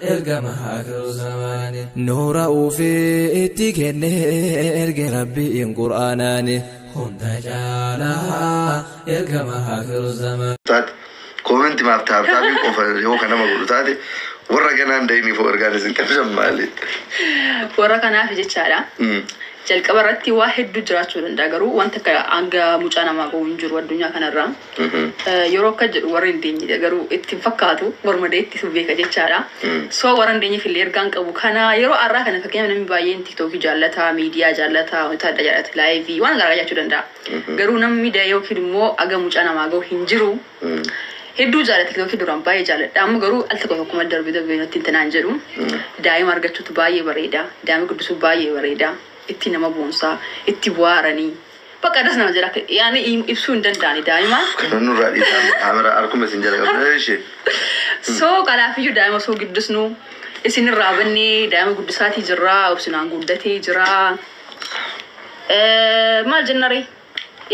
Ergama akhiru zamaani. Nuura ufii itti kenne erge Rabbiin Qur'aanaani. Hunda caalaa ergama akhiru zamaani. Taate comment maaf tap tapii qofa yoo kan nama godhu taate, warra ganaan dayiniif ergaan isin qabsan maali? Warra kanaaf jechaadha. Jalqaba irratti waa hedduu jiraachuu danda'a, garuu wanta akka hanga mucaa namaa gahu hin jiru addunyaa kanarra. Yeroo akka jedhu warri hin deenye garuu itti hin fakkaatu, warma deetti sun beeka jechaadha. So warra hin deenyeef illee ergaan qabu kana yeroo har'aa kana, fakkeenyaaf, namni baay'een TikTokii jaallata, miidiyaa jaallata, wantoota adda jaallata, live waan garaa jaalachuu danda'a. Garuu namni da'e yookiin immoo aga mucaa namaa gahu hin jiru. Hedduu jaalladha, TikTokii duraan baay'ee jaalladha. Amma garuu al tokko tokkuma darbee darbee natti hin tanaan jedhu. Daa'ima argachuutu baay'ee bareeda. Daa'ima guddisuu baay'ee bareeda. Itti nama boonsaa, itti waaranii. Bakka addas nama jedha. Yaani ibsuu hin danda'ani daa'ima. Kana nurraa dhiisaa, kaameraa harkuma isin jala qabna ishee. So kanaafiyyuu daa'ima osoo guddisnu isinirraa bannee daa'ima guddisaatii jirra. Obsinaan guddatee jira. Maal jennaree?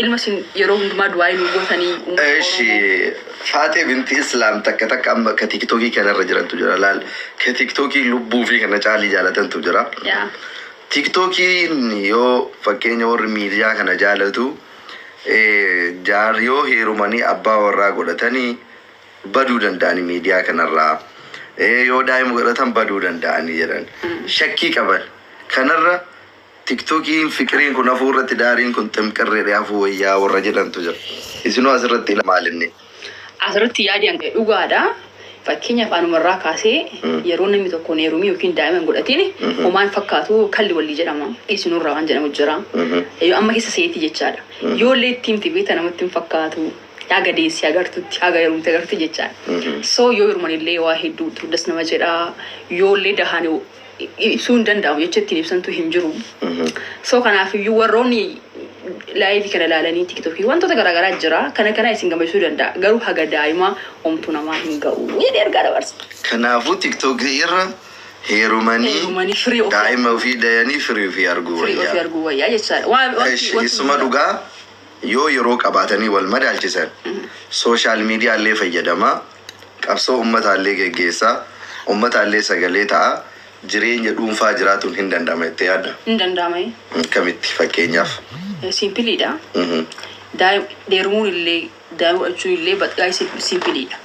Ilma isin yeroo hundumaa du'aa nu gootanii uummata Eshi Oromoo. Faatee binti Islaam takka takka amma ka TikTokii kanarra jirantu jira, laal, ka TikTokii lubbuu fi kana caalii jaalatantu jira. Yaa. TikTokiin yoo fakkeenya warri miidiyaa kana jaalatu jaar yoo heerumanii abbaa warraa godhatanii baduu danda'ani miidiyaa kanarraa. Yoo daa'ima godhatan baduu danda'anii jedhan. Shakkii qaban. Kanarra TikTokiin fiqiriin kun hafuu irratti daariin kun ximqirreedha hafuu wayyaa warra jedhantu jira. Isinoo asirratti maalinni? Asirratti yaadi hanga dhugaadha. Fakkeenyaaf, anumarraa kaasee yeroo namni tokko hin heerumii yookiin daa'ima hin godhatiin homaan fakkaatu kalli walii jedhama. Isinurraa waan jedhamu jira. Yoo amma keessa seetii jechaadha. Yoo illee itti himte beekta namatti hin fakkaatu. Haga deessi agartutti, haga heerumte agartutti jechaadha. So yoo heeruman illee waa hedduu turdas nama jedha. Yoo illee dahan ibsuu hin danda'amu, jecha ittiin ibsantu hin jiru. So kanaafiyyuu warroonni live kana ilaalanii TikTokii wantoota garaagaraa jira. Kana kana isin gammachiisuu danda'a. Garuu haga daa'imaa homtuu namaa hin ga'u jedhee ergaa dabarsa. Kanaafuu TikTokii irra heerumanii Heerumanii firii ofii daa'ima ofii dayanii firii ofii arguu firii ofii wayyaa. arguu wayyaa jechaadha. Eshi isuma dhugaa, yoo yeroo qabaatanii wal madaalchisan, social media illee fayyadamaa, qabsoo ummataallee geggeessaa, ummataallee sagalee ta'a, jireenya dhuunfaa jiraatuun hin danda'ama jettee yaadda? Hin danda'ama. Kamitti fakkeenyaaf? Simpleiidha. Heerumuun illee daa'ima godhachuun illee baay'ee simpleiidha.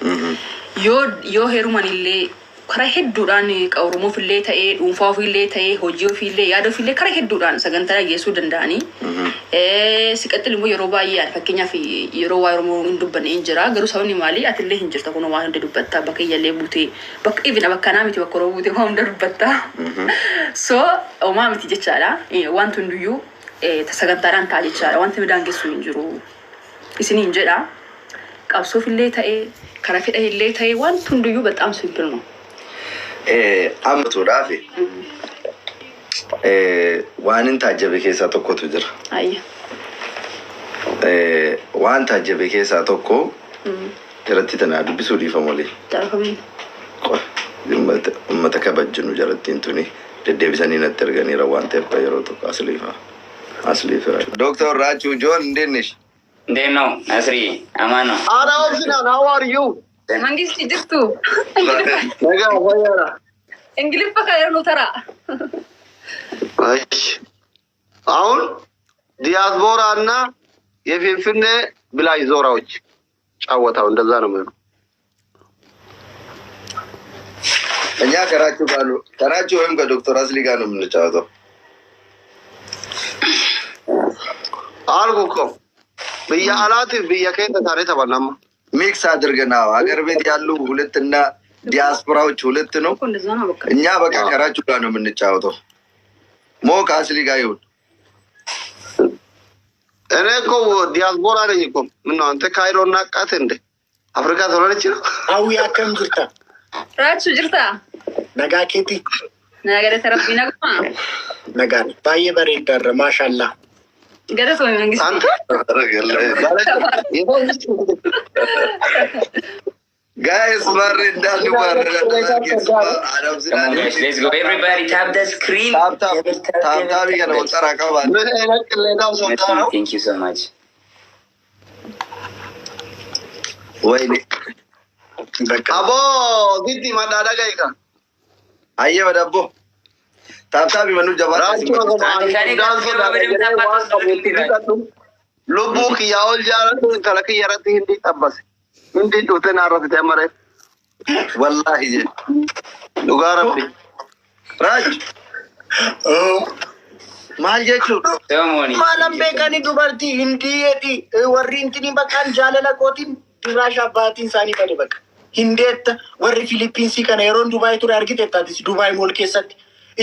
Yoo heeruman illee karaa hedduudhaan Oromoof illee ta'ee, dhuunfaa ofiillee ta'ee, hojii ofiillee, yaada ofiillee karaa hedduudhaan sagantaa dhageessuu danda'anii. Siqaxil immoo yeroo baay'ee ani fakkeenyaaf yeroo waa Oromoo hin dubbanne hin jira, garuu sababni maali, atillee hin jirta, kun waan hunda dubbatta, bakka iyyallee buutee, bakka even bakka naa miti, bakka Oromoo buutee waan hunda dubbatta. So homaa miti jechaadha. Wanti hunduyyuu sagantaadhaan ta'a jechaadha. Wanti nu daangessu hin jiru. Isiniin jedha. Qabsoofillee ta'ee, karaa fedha illee ta'ee, wanti hunduyyuu በጣም simple ነው። Amma tuudhaaf waan hin taajjabe keessaa tokkotu jira. Ayya. Waan taajjabe keessaa tokko jalatti tanaa dubbisuu dhiifama olii. Darfamee. Uummata kabajjinu jalattiin tuni deddeebisanii natti erganiira waan ta'eef yeroo tokko asliifa. Asliifa. Dooktar Raachuu Joon, እንዴት ነሽ? እንዴት ነው ነስሪ? አማን ነው። Ana Obsinan, how are you? Mangisti jirtu. Nagaa fayyaadha. Ingiliffa kan yeroo taraa. እሺ፣ አሁን ዲያስፖራ እና የፊንፊኔ ብላሽ ዞራዎች ጫወታው እንደዛ ነው የሚሆነው። እኛ ከራችሁ ጋር ነው፣ ከራችሁ ወይም ከዶክተር አስሊ ጋር ነው የምንጫወተው። አልኩ እኮ biyya alaatiif biyya keessa taanee taphanna. Mix አድርገን አዎ፣ ሀገር ቤት ያሉ ሁለትና ዲያስፖራዎች ሁለት ነው። እኮ እንደዛ ነው በቃ። እኛ በቃ ከራችሁ ጋር ነው የምንጫወተው። ሞ ከአስሊ ጋር ይሁን። እኔ እኮ ዲያስፖራ ነኝ እኮ። ምነው አንተ ካይሮ እናቃት እንደ አፍሪካ ስለሆነች ነው። Hawwi, akkam jirta? Raachuu jirtaa? Nagaa keeti? Nagaa rabbii, naguma. Nagaan. Baay'ee bareedaarra, maashaallah. Galatoomi Mangisti. አንተ Guys ማሬ እንዳሉ Come on, guys, let's go. Everybody tap the screen. Tap tap tap tap kana ወጠራ ቀባ ምን አይነት ቅሌታም ሰውታ ነው? Thank you so much. ወይኔ። Bakka. Aboo sitti maddaa dhaga'i. Ayyee badabbo. Tap tap manuu jabaata. Raachuu lubbuu kiyyaa ol jaalatu intala kiyya irratti hindi xabbase. Hindi dhuftee naa irratti ta'e maree. Wallaahi jedhe. Dhugaa rabbi. Raaj maal jechuudha? Someone. Maalan beekani dubartii hindii jedhi warri intini bakkaan jaalala kootiin diraash abbaatiin isaanii bade bakka. Hindeetta warri Filiippiinsii kana yeroon Dubaay ture argite taatis Dubaay mall keessatti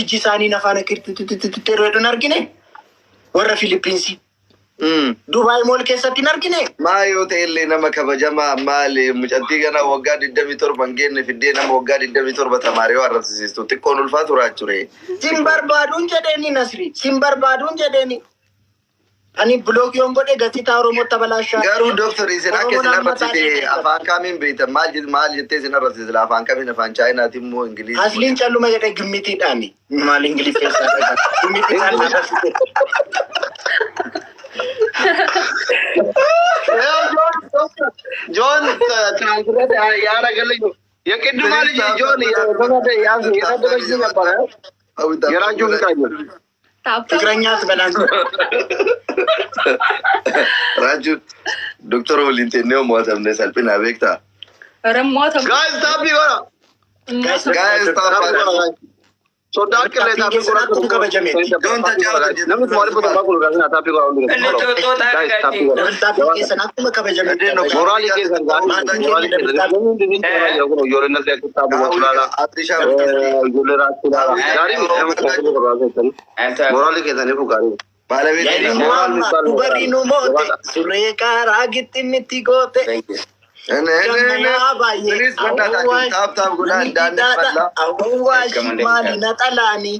ijji isaanii afaan akkirtitittitti yeroo hedduun argine warra Filiippiinsii. Dubaay mall keessatti hin argine. Maa yoo ta'e illee nama kabajamaa maali mucattii kana waggaa 27 hin geenne fiddee nama waggaa 27 tamaaree arrabsiistu xiqqoon ulfaatu raachure. Sin barbaaduun jedheeni Nasri. Sin barbaaduun jedheeni. Ani block yoon godhe gazitaa Oromoo tabalaashaa. Garuu dooktar isin akka isin arrabsite afaan kamiin beektan maal maal jettee isin arrabsite afaan kamiin afaan Chaayinaatiin immoo Ingilizii? Asliin calluma jedhe gimmitiidhaani. Maal Ingiliffeessaa dhagaa. Gimmitiidhaan arrabsite. ጆን translate ያደረገልኝ የቅድማ ልጅ ጆን የሰደበች ነበረ። የራጁ ፍቅረኛ Tap tap. ፍቅረኛ አትበላን። Raaju doktora waliin teennee mo'atamne salphina beektaa? Rammoota. Guys, tap godha. Guys, Guys, tap godha. Soddaan qillee tap godha. Akkuma kabajameetti. Joon tajaajila. Namni maaliif tap godhu tap godha. Inni Guys, tap godha. Double tapping keessan akkuma kabajameetti. Moraalii keessan gaarii moraalii keessan ijoolleen nasee akka tap godhu laala. Ijoollee raachuu laala. Gaarii miti nama tap godhu moraalii keessaniif gaarii. Dubarri nu moote surree qaaraa gixxinnitti goote. Gammayaa baay'ee Tap tap godhaa daandii awwaashi maali na xalaani.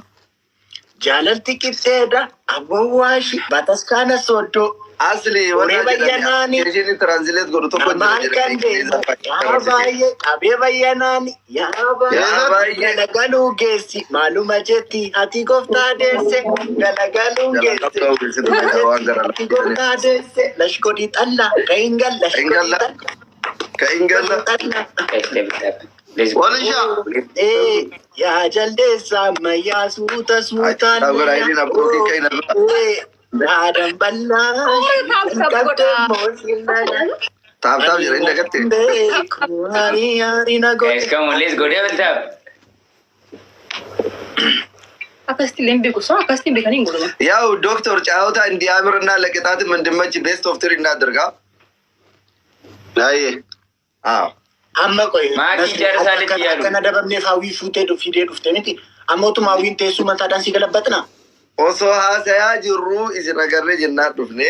Jaalalti qixxeedha awwaashi bataskaana sooddoo. Asli Horee bayyanaani. Isheen translate godhu tokko Namaan kan deemu yaa baay'ee qabee bayyanaani yaa baay'ee galagaluu geessi maaluma jetti ati gooftaa deesse galagaluu geessi ati gooftaa deesse lashkodii xallaa ka'ingalla lashkodii Ka'ingalla. xallaa. Guys, double tap. Let's go. Walisha. Yaa jaldeessa ammayyaa suuta suutaan. Yaa damballaa. Tap tap godhaa. Tap tap jedhanii dagatte. Beeku harii harii na Guys, godhe. come on, let's go. Double tap. Akkasitti illee hin beeku. Soo akkasitti hin beekanii hin godhama. ያው ዶክተር ጨዋታ እንዲያምርና ለቅጣትም እንድመች best of three እናድርጋ። Aye. አዎ Amma qoy. Maatii jaarsaa እያሉ። Akkana dabamneef hawwii fuutee fidee dhufte miti. Ammootuma hawwiin teessuma mataadhaan si galabbatna. Osoo haasayaa jirru isin agarree jennaan dhufne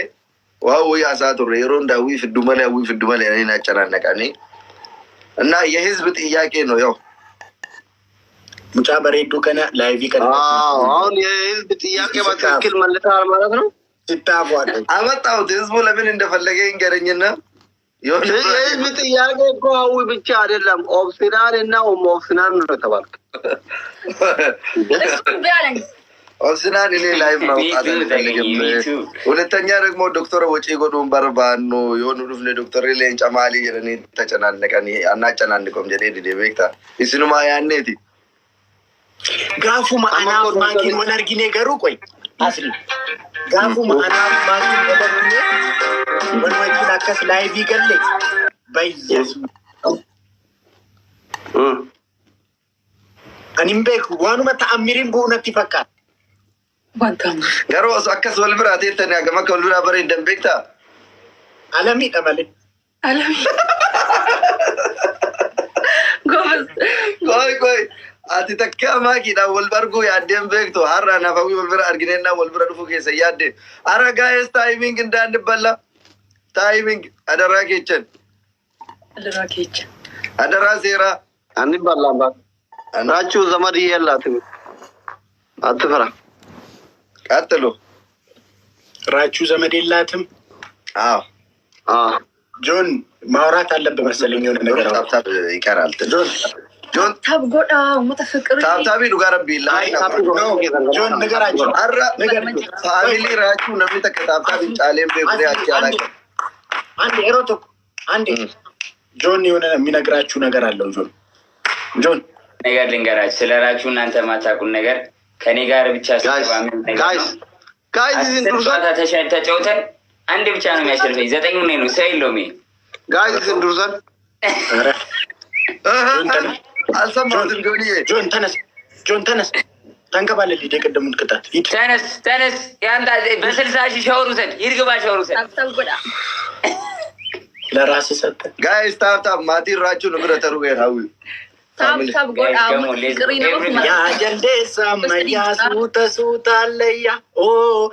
waa wayii haasaa turre yeroo hunda hawwii fiddu malee hawwii fiddu malee jedhanii አጨናነቀኒ እና የህዝብ ጥያቄ ነው ያው Mucaa bareedduu kana live kana. አዎ አሁን የህዝብ ጥያቄ በትክክል መልሰሃል ማለት ነው። Sittaafuadha. አመጣሁት። ህዝቡ ለምን እንደፈለገ ይንገረኝና የሆነ የህዝብ ጥያቄ እኮ ሀዊ ብቻ አይደለም፣ ኦብሲናን እና ኦብሲናን ነው የተባልክ። እሱ ቢያለኝ ኦብሲናን እኔ live ማውጣት አልፈልግም። ሁለተኛ ደግሞ ዶክተር ወጪ godhuun barbaannu yoo nu dhufne doktorri leenca maalii jedhanii tacanannaqanii annaaccananniqom jedhee dide beektaa isinumaa yaanneeti. Gaafuma anaaf maakiin wal argine garuu qoy asli gaafuma anaaf maakiin wal argine wal wajjin akkas live galle bayyeesu. Ani hin beeku waanuma ta'ammiriin bu'u natti fakkaata. Wanta Garuu osoo akkas wal biraa teettanii hagam akka wal biraa bareeddan beektaa? Alamiidha malee. Alamii. Goobas. Qoy qoy ati takka maakiidhaan wal arguu yaaddeen beektu har'a naaf hawwii wal bira argineenna wal bira dhufuu keessa yaadde har'a guys timing እንዳንበላ timing አደራ keessan. Adarraa keecha. አደራ seeraa. አንበላም ራችሁ ዘመድ የላትም አትፍራ። ቀጥሉ። ራችሁ ዘመድ የላትም። አዎ። ጆን ማውራት አለብህ መሰለኝ የሆነ ነገር አሁን። Tap tap ይቀራል። ጆን ጆን Tap godhaa uummata ፍቅር. Tap tap dhugaa rabbii ጆን ንገራቸው። Har'a ንገር። Family raachuu namni takka tap tap hin caaleen beeku achi alaaqe. አንዴ yeroo tokko አንዴ ጆን የሆነ የሚነግራችሁ ነገር አለው። ጆን ጆን ነገር ልንገራችሁ ስለ ራችሁ እናንተ ማታውቁን ነገር ከኔ ጋር ብቻ Guys, guys, guys, isin 10 dursan. ጨዋታ ተጫውተን አንድ ብቻ ነው የሚያሸንፈኝ። ዘጠኝ ነው ሰው የለውም። ይሄ Guys, isin dursan. ኧረ አልሰማሁትም ጆንዬ። ጆን ተነስ፣ ጆን ተነስ፣ ተንከባለል ሂድ። የቅድሙን ቅጣት ሂድ። ተነስ ተነስ፣ ያንተ በ60,000 ሻወር ውሰድ። ሂድ ግባ ሻወር ውሰድ። Tap tap godha. ለራስህ ሰጠህ። Guys, tap tap maatiin raachuu nu bira taruu hawwi. Tap tap godha. Guys, come on, let's go. Fiqirii nama Everybody. Yaa jaldeessa ammayyaa suuta suuta allayyaa oo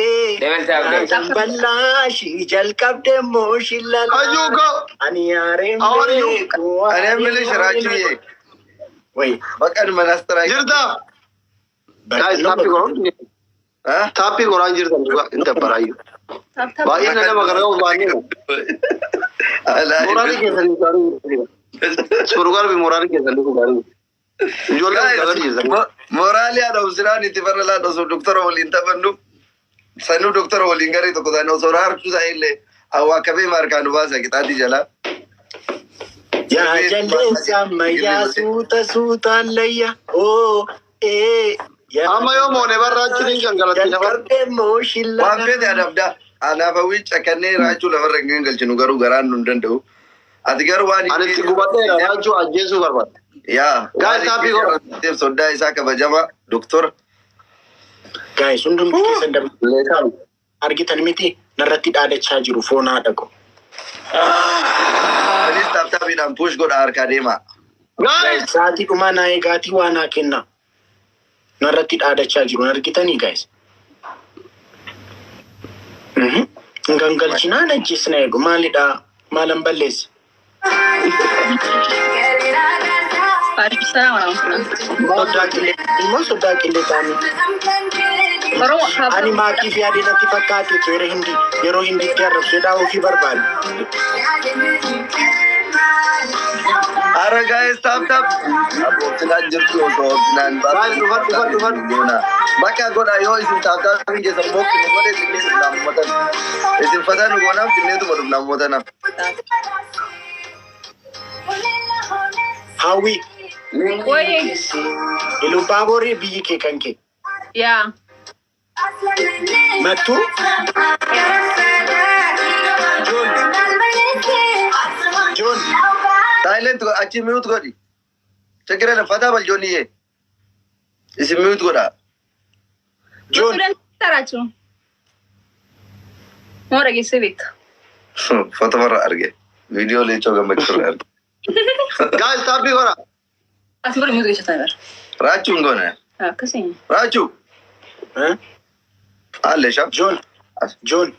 ee Double tap, guys. bal'aashi jalqabdee immoo shillala. Ayyuu go. Ani yaareen How are you? beeku. እኔ የምልሽ ራቹዬ ወይ በቀን መናስጥራ Jirta. Guys, taappii godhaan. Taappii godhaan jirtan dhugaa hin dabbaraayyuu. Tap tap. Baay'ee nama gargaaru baay'ee. Moraalii keessanii gaarii. Suuraa fi moraalii keessanii gaarii. Ijoollee gaarii jirtan. Moraalii haadha obsinaan itti farra laata osoo doktora waliin taphannu sanuu doktora waliin garee tokko taane osoo raarchuu isaa illee awwaakabee maarkaa nu baasa qixaatii jalaa. Yaa jaldeessa ammayyaa suuta suuta allayyaa oo ee. Amma yoo moone barraachuun hin gangalatti lafa. Jalqabdee immoo Waan shillala. fedhe adabdaa. Anaaf hawwii cakannee raachuu lafarra hin galchinu garuu garaan nu hin danda'u. Ati garuu waan Ani itti gubadheera raachuu ajjeesuu barbaada. Yaa Guys, taappii godha. Soddaa isaa kabajama doktora. Guys, hundumti keessan dabaluu argitan miti narratti dhaadachaa jiru foon haadha ko. Anis tap tapiidhaan push godha harkaa deemaa. Guys, Sa'aatii dhumaa naa eegaatii waa naa kenna. Narratti dhaadachaa jiru argitanii guys. Gangalchinaan ajjeesna eegu maalidhaa maalan balleessa? Salam warahmatullahi. Soddaa qillee immoo soddaa qillee ta'anii. Oromoo tap Ani maakii fi adii natti fakkaate yeroo hindi yeroo hinditti arrabsuudhaa ofii barbaadu. Ara guys, tap tap. Abboottinaan jirtu osoo obsinaan Guys, dhufan, dhufan, dhufan. Bakka godha yoo isin tap tapiin keessan mokkine godhe xinnee dhufnaa uummatan. Isin fataa nu goonaaf xinneetuma dhufnaa uummatan. Hawwi Wayye. Ilubaaborii biyyi kee kan kee. Yaa. Mattuu Joon Joon Silent achi mute godhi. Chakira fataa bal jooniyyee. Isin mute godha. Joon Tarachu. Moo dhageessee beekta? Foto marra arge. Viidiyoo leencoo gammachuu irra arge. Guys, taappii godha. Ati bari mute gocha taa'e. Raachuun goone. Akkasii. Raachuu. Eh? Alle sham. Joon Joon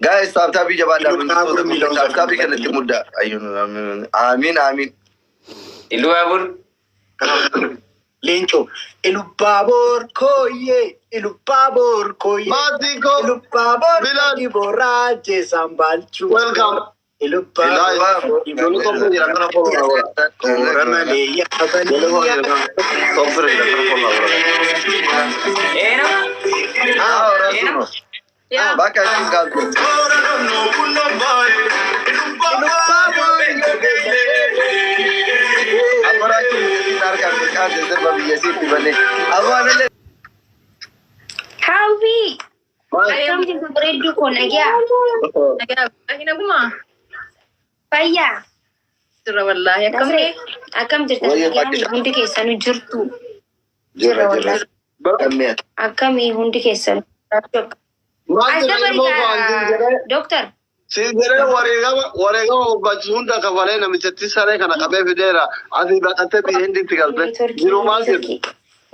Guys, tap tapii jabaadhaa. Iluu የሚለውን Tap tapii kanatti muddaa. Amiin amiin. Iluu Leencoo Ilubaaboor kooyyee Ilubaaboor kooyyee Maatii koo. Ilubaaboor Bilal. Diboraa jeesaan baalchuu Welcome. Ilubaaboor Ijoollee tokko jira kana follow na godha. Koora malee Ijoollee yaabanii tokko jira kana tokko jira kana follow na godha. ይሄ ነው አዎ ራሱ ነው። Yaa. በቃ እሺ ካልኩ አሞራችሁ ታርካ ቃል ዝርባ ብየሲ በሌ አዋለለ Hawwi, akkam jirtu bareedduu koo nagaa? Nagaa nagumaa. Fayyaa. Jirra wallaahi akkam Nasree, akkam jirta Wayya nagaan fakkisha. hundi keessanuu jirtu? Jirra jirra. Akkamii hundi keessanuu? Maal As jedha dabali ilmoo koo an siin jedhee Dooktar. siin jedhee wareegama wareegama barbaachisu hunda kafalee namichatti saree kana qabee fideera. Asii baqattee biyya hindiitti galte. Jiru maal jedhu?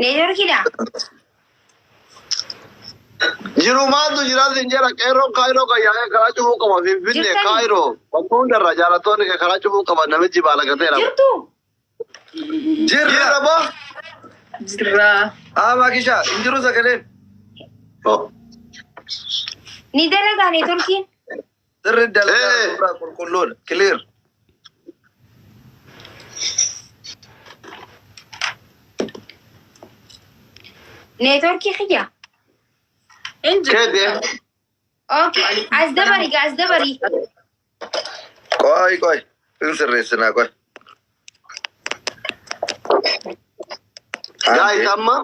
Neetworkiidha. Jiru maaltu jira siin jedha qeerroon kaayiroo kan yaa'ee karaa cufuu qaba finfinne Jirtani? Kaayiroo bakka hundarra jaalattoonni kee karaa cufuu qaba namichi baalagateera. Jirtu? Jirra. Jirra boo. Jirra. Maakisha injiru sagaleen Ni dalagaa neetworkiin? sirri dalagaa qulqulluudha clear. Neetworkii xiyya. Injiru. Keeti. Okay. As dabari as dabari. ቆይ ቆይ In sirreessinaa qoy. Guys, amma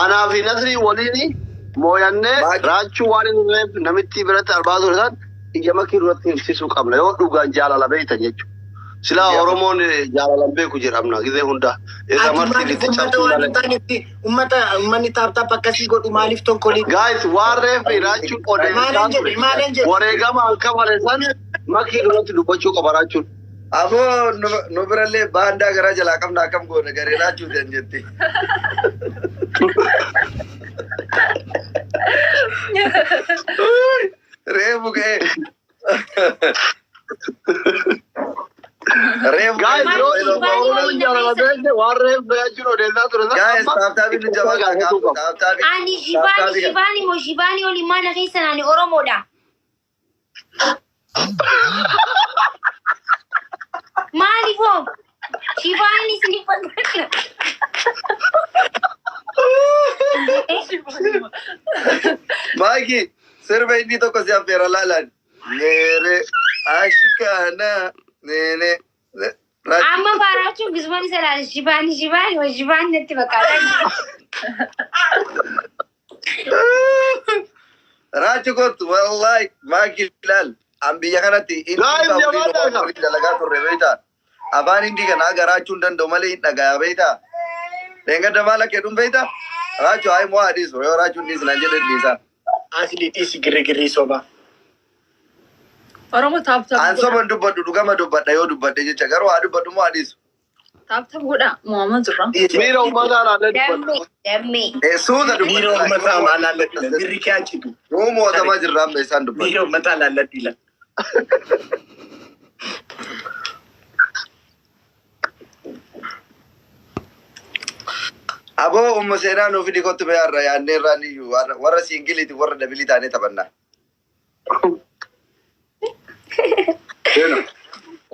anaa fi Nasrii waliin mooyannee Raachuu waan hin dhufneef namitti biratti arbaa ture san ija Makii duratti himsisuu qabna yoo dhugaan jaalala beektan jechuudha. Silaa Oromoon jaalalan beeku jedhamna gizee hunda irra Ati marti maaliif itti uummata cabsuu waan hin malee. taanetti uummata uummanni tap tap akkasii godhu maaliif tokkolii? Guys, waan reefi Raachuun odeessaa Maalan ture. jedhe maalan jedhe. Wareegama kafale san Makii duratti dubbachuu qaba Raachuun. Aboo nu birallee baandaa garaa jalaa qabna, akkam goone garee Raachuutiin jetti. Reefu ka'ee. Reefu Guys, ka'ee. yoo Oromoon jaalala beekte waan reefi Raachuun odeessaa ture san Guys, amma tap tapiin nu jabaa gaafachuu qaba. tap tapii. Ani Shivaani Shivaani moo Shivaani olii mana keessan ani Oromoodha. Maaliif hoo? Shivaani isinif fakkaata. Maaki, sirba inni tokko si affeera laalaan. Neere ashikaana neene. Amma baaraachuun gizmoon isa laala Shivaani Shivaani moo Shivaani natti fakkaata. Raachu kottu wallahi Maaki ilaal. An biyya kanatti inni Guys, jabaadhaa. waliin dalagaa turre beektaa. Afaan Hindii kana aga Raachuu hin danda'u malee hin dhagaya beektaa. Leengadda maal akka jedhuun beektaa? Raachuu haa immoo adiisu yoo Raachuun dhiisnaan jedhe dhiisaa. Asli dhiisi girrigirrii soba. Oromo tap tap An godha. soban dubbadhu, dhugama dubbadha yoo dubbadhe jecha, garuu haa dubbadhu moo adiisu. Tap tap godha. Mo'amaa jirra. Miira uummataa ilaallee dubbadhu. Dammee dammee. Suuta Miira dubbadha. uummataa maal laalladhu? Mirri kee achitu. Nuu mootamaa jirra amma isaan dubbadhu. Miira uummataa laalladhu ila. Aboo umma seenaa nuuf fidi kottu mee, har'a yaadnee irraan iyyuu warra singleiiti warra double taanee taphannaa.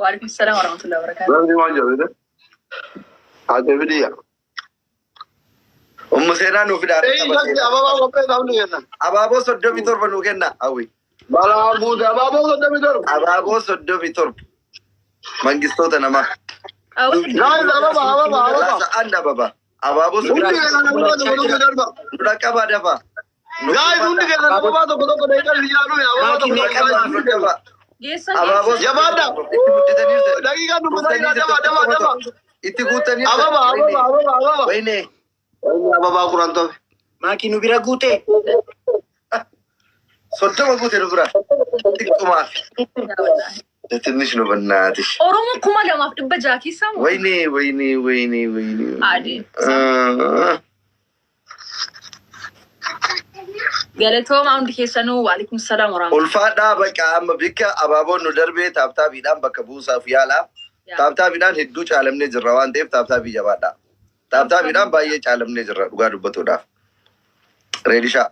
Waalaikum salaam warahmatullahi wabarakatuh. Namni waan jedhu ate fidiyya. Umma seenaa nuuf fida har'a Ee, lakki ababaa qopheessaa hundi keessan. Abaaboo 37 nuu kenna hawwi. Balaa buute abaaboo 37. Abaaboo 37. Mangistoota namaa. Guys, ababa ababa ababa. Laasa an ababa. Abaaboo Hundi 37. keessan ababaa tokko tokko darba. Nu dhaqqabaa dafa. Guys, hundi keessan ababaa tokko tokko deeqan biyyaa dhume ababaa tokko tokko. Nu dhaqqabaa. Geessan. Abaaboo Jabaadha. Itti gudditaniirta. Daqiiqaan dubbatanii daba daba daba. Itti guuttaniirta. Ababa ababa ababa ababa. Wayne. Ababaa kuraan ta'e. Maakii nu bira guutee. 30 guute nu bira. Xiqqumaafi. ትንሽ ነው በእናትሽ። Oromoo 2600 keessaa moo? ወይኔ ወይኔ ወይኔ ወይኔ። Adii. Galatooma hundi keessanuu. Waalaikum salaam warahmatullahi. Ulfaadhaa bakka amma bikka abaaboon nu darbee tap tapiidhaan bakka buusaaf yaala. Tap tapiidhaan hedduu caalamnee jirra waan ta'eef tap tapii jabaadha. Tap tapiidhaan baay'ee caalamnee jirra dhugaa dubbatuudhaaf. Reedishaa.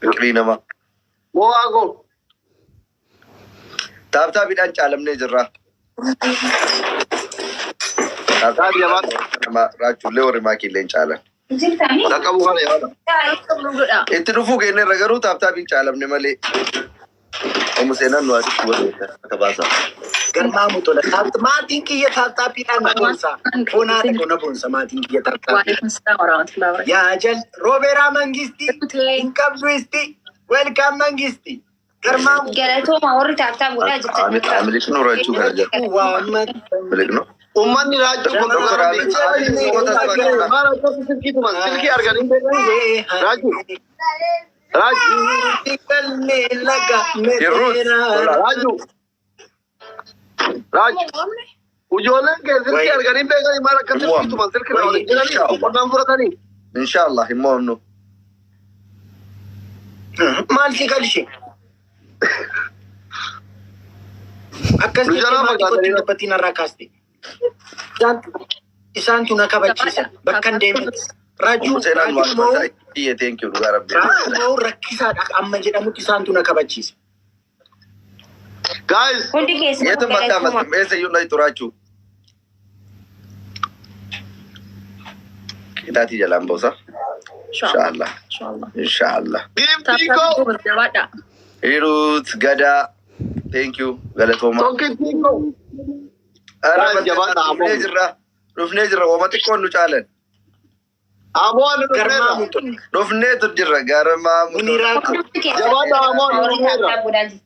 Fiqirii namaa. Mo'aa koo. Tap tapiidhaan caalamnee jirra. Tap tapiidhaan Raachuullee warri Maakiillee hin caalan. Jirtami? Dhaqqabuu kana yaada. Godha. Itti dhufuu keenyarra garuu tap tapiin caalamne malee. Omu seenaan nu asitti waliin akka baasaa. Garmaamu tola. Maatiin kiyya tap tapiidhaan na boonsa. Foonaa dhaqo na boonsa maatiin kiyya tap tapii. Waalaikum salaam warahmatullahi wabarakatuh. Yaa jal Roobeeraa Mangisti hin qabdu isti. Welcome Mangisti. Garmaamu. Galatooma warri tap tap godhaa jirtan. Amiliknu Raachuu kana jedha. Waamma. Amiliknu. Uummanni Raachuu kun Doktor Ahmed, maal akkasi silkii tuman silkii arganii beekan Raachuu. Raachuu. Raachuu. Raachuu. Ijoolleen kee silkii arganii beekan maal akka silkii tuman silkii irraa waliin jiranii qonnaan fudhatanii. Inshallah hin mo'amnu. Maal si galche? Akkas Nu jettee jalaa maatii kootti fagaatanii dubbatiin irraa kaaste. Isaantu na kabachiisa. Bakka hin deemne. Raajuu Seenaan raajuu moo waan iyyee thank you dhugaa rabbi. Raajuu moo rakkisaadha amma jedhamutti isaantu na kabachiisa. Guys, Hundi keessan Yeetu mataa galatooma. mati meessa iyyuu na xuraachuu. Qixaatii jalaan boosa. Inshallah. Inshallah. Inshallah. Giiftii koo. Jabaadha. Hiruut Gadaa. Thank you. Galatooma. Tokkittiin koo. Ara Jabaadha, dhufnee aboo. jirra. Dhufnee jirra. Wama xiqqoon nu caalan. Aboo ani dhufneerra. Garmaamu tun. Dhufneetu jirra. Garmaa Muniraa Jabaadha aboo ani dhufneerra.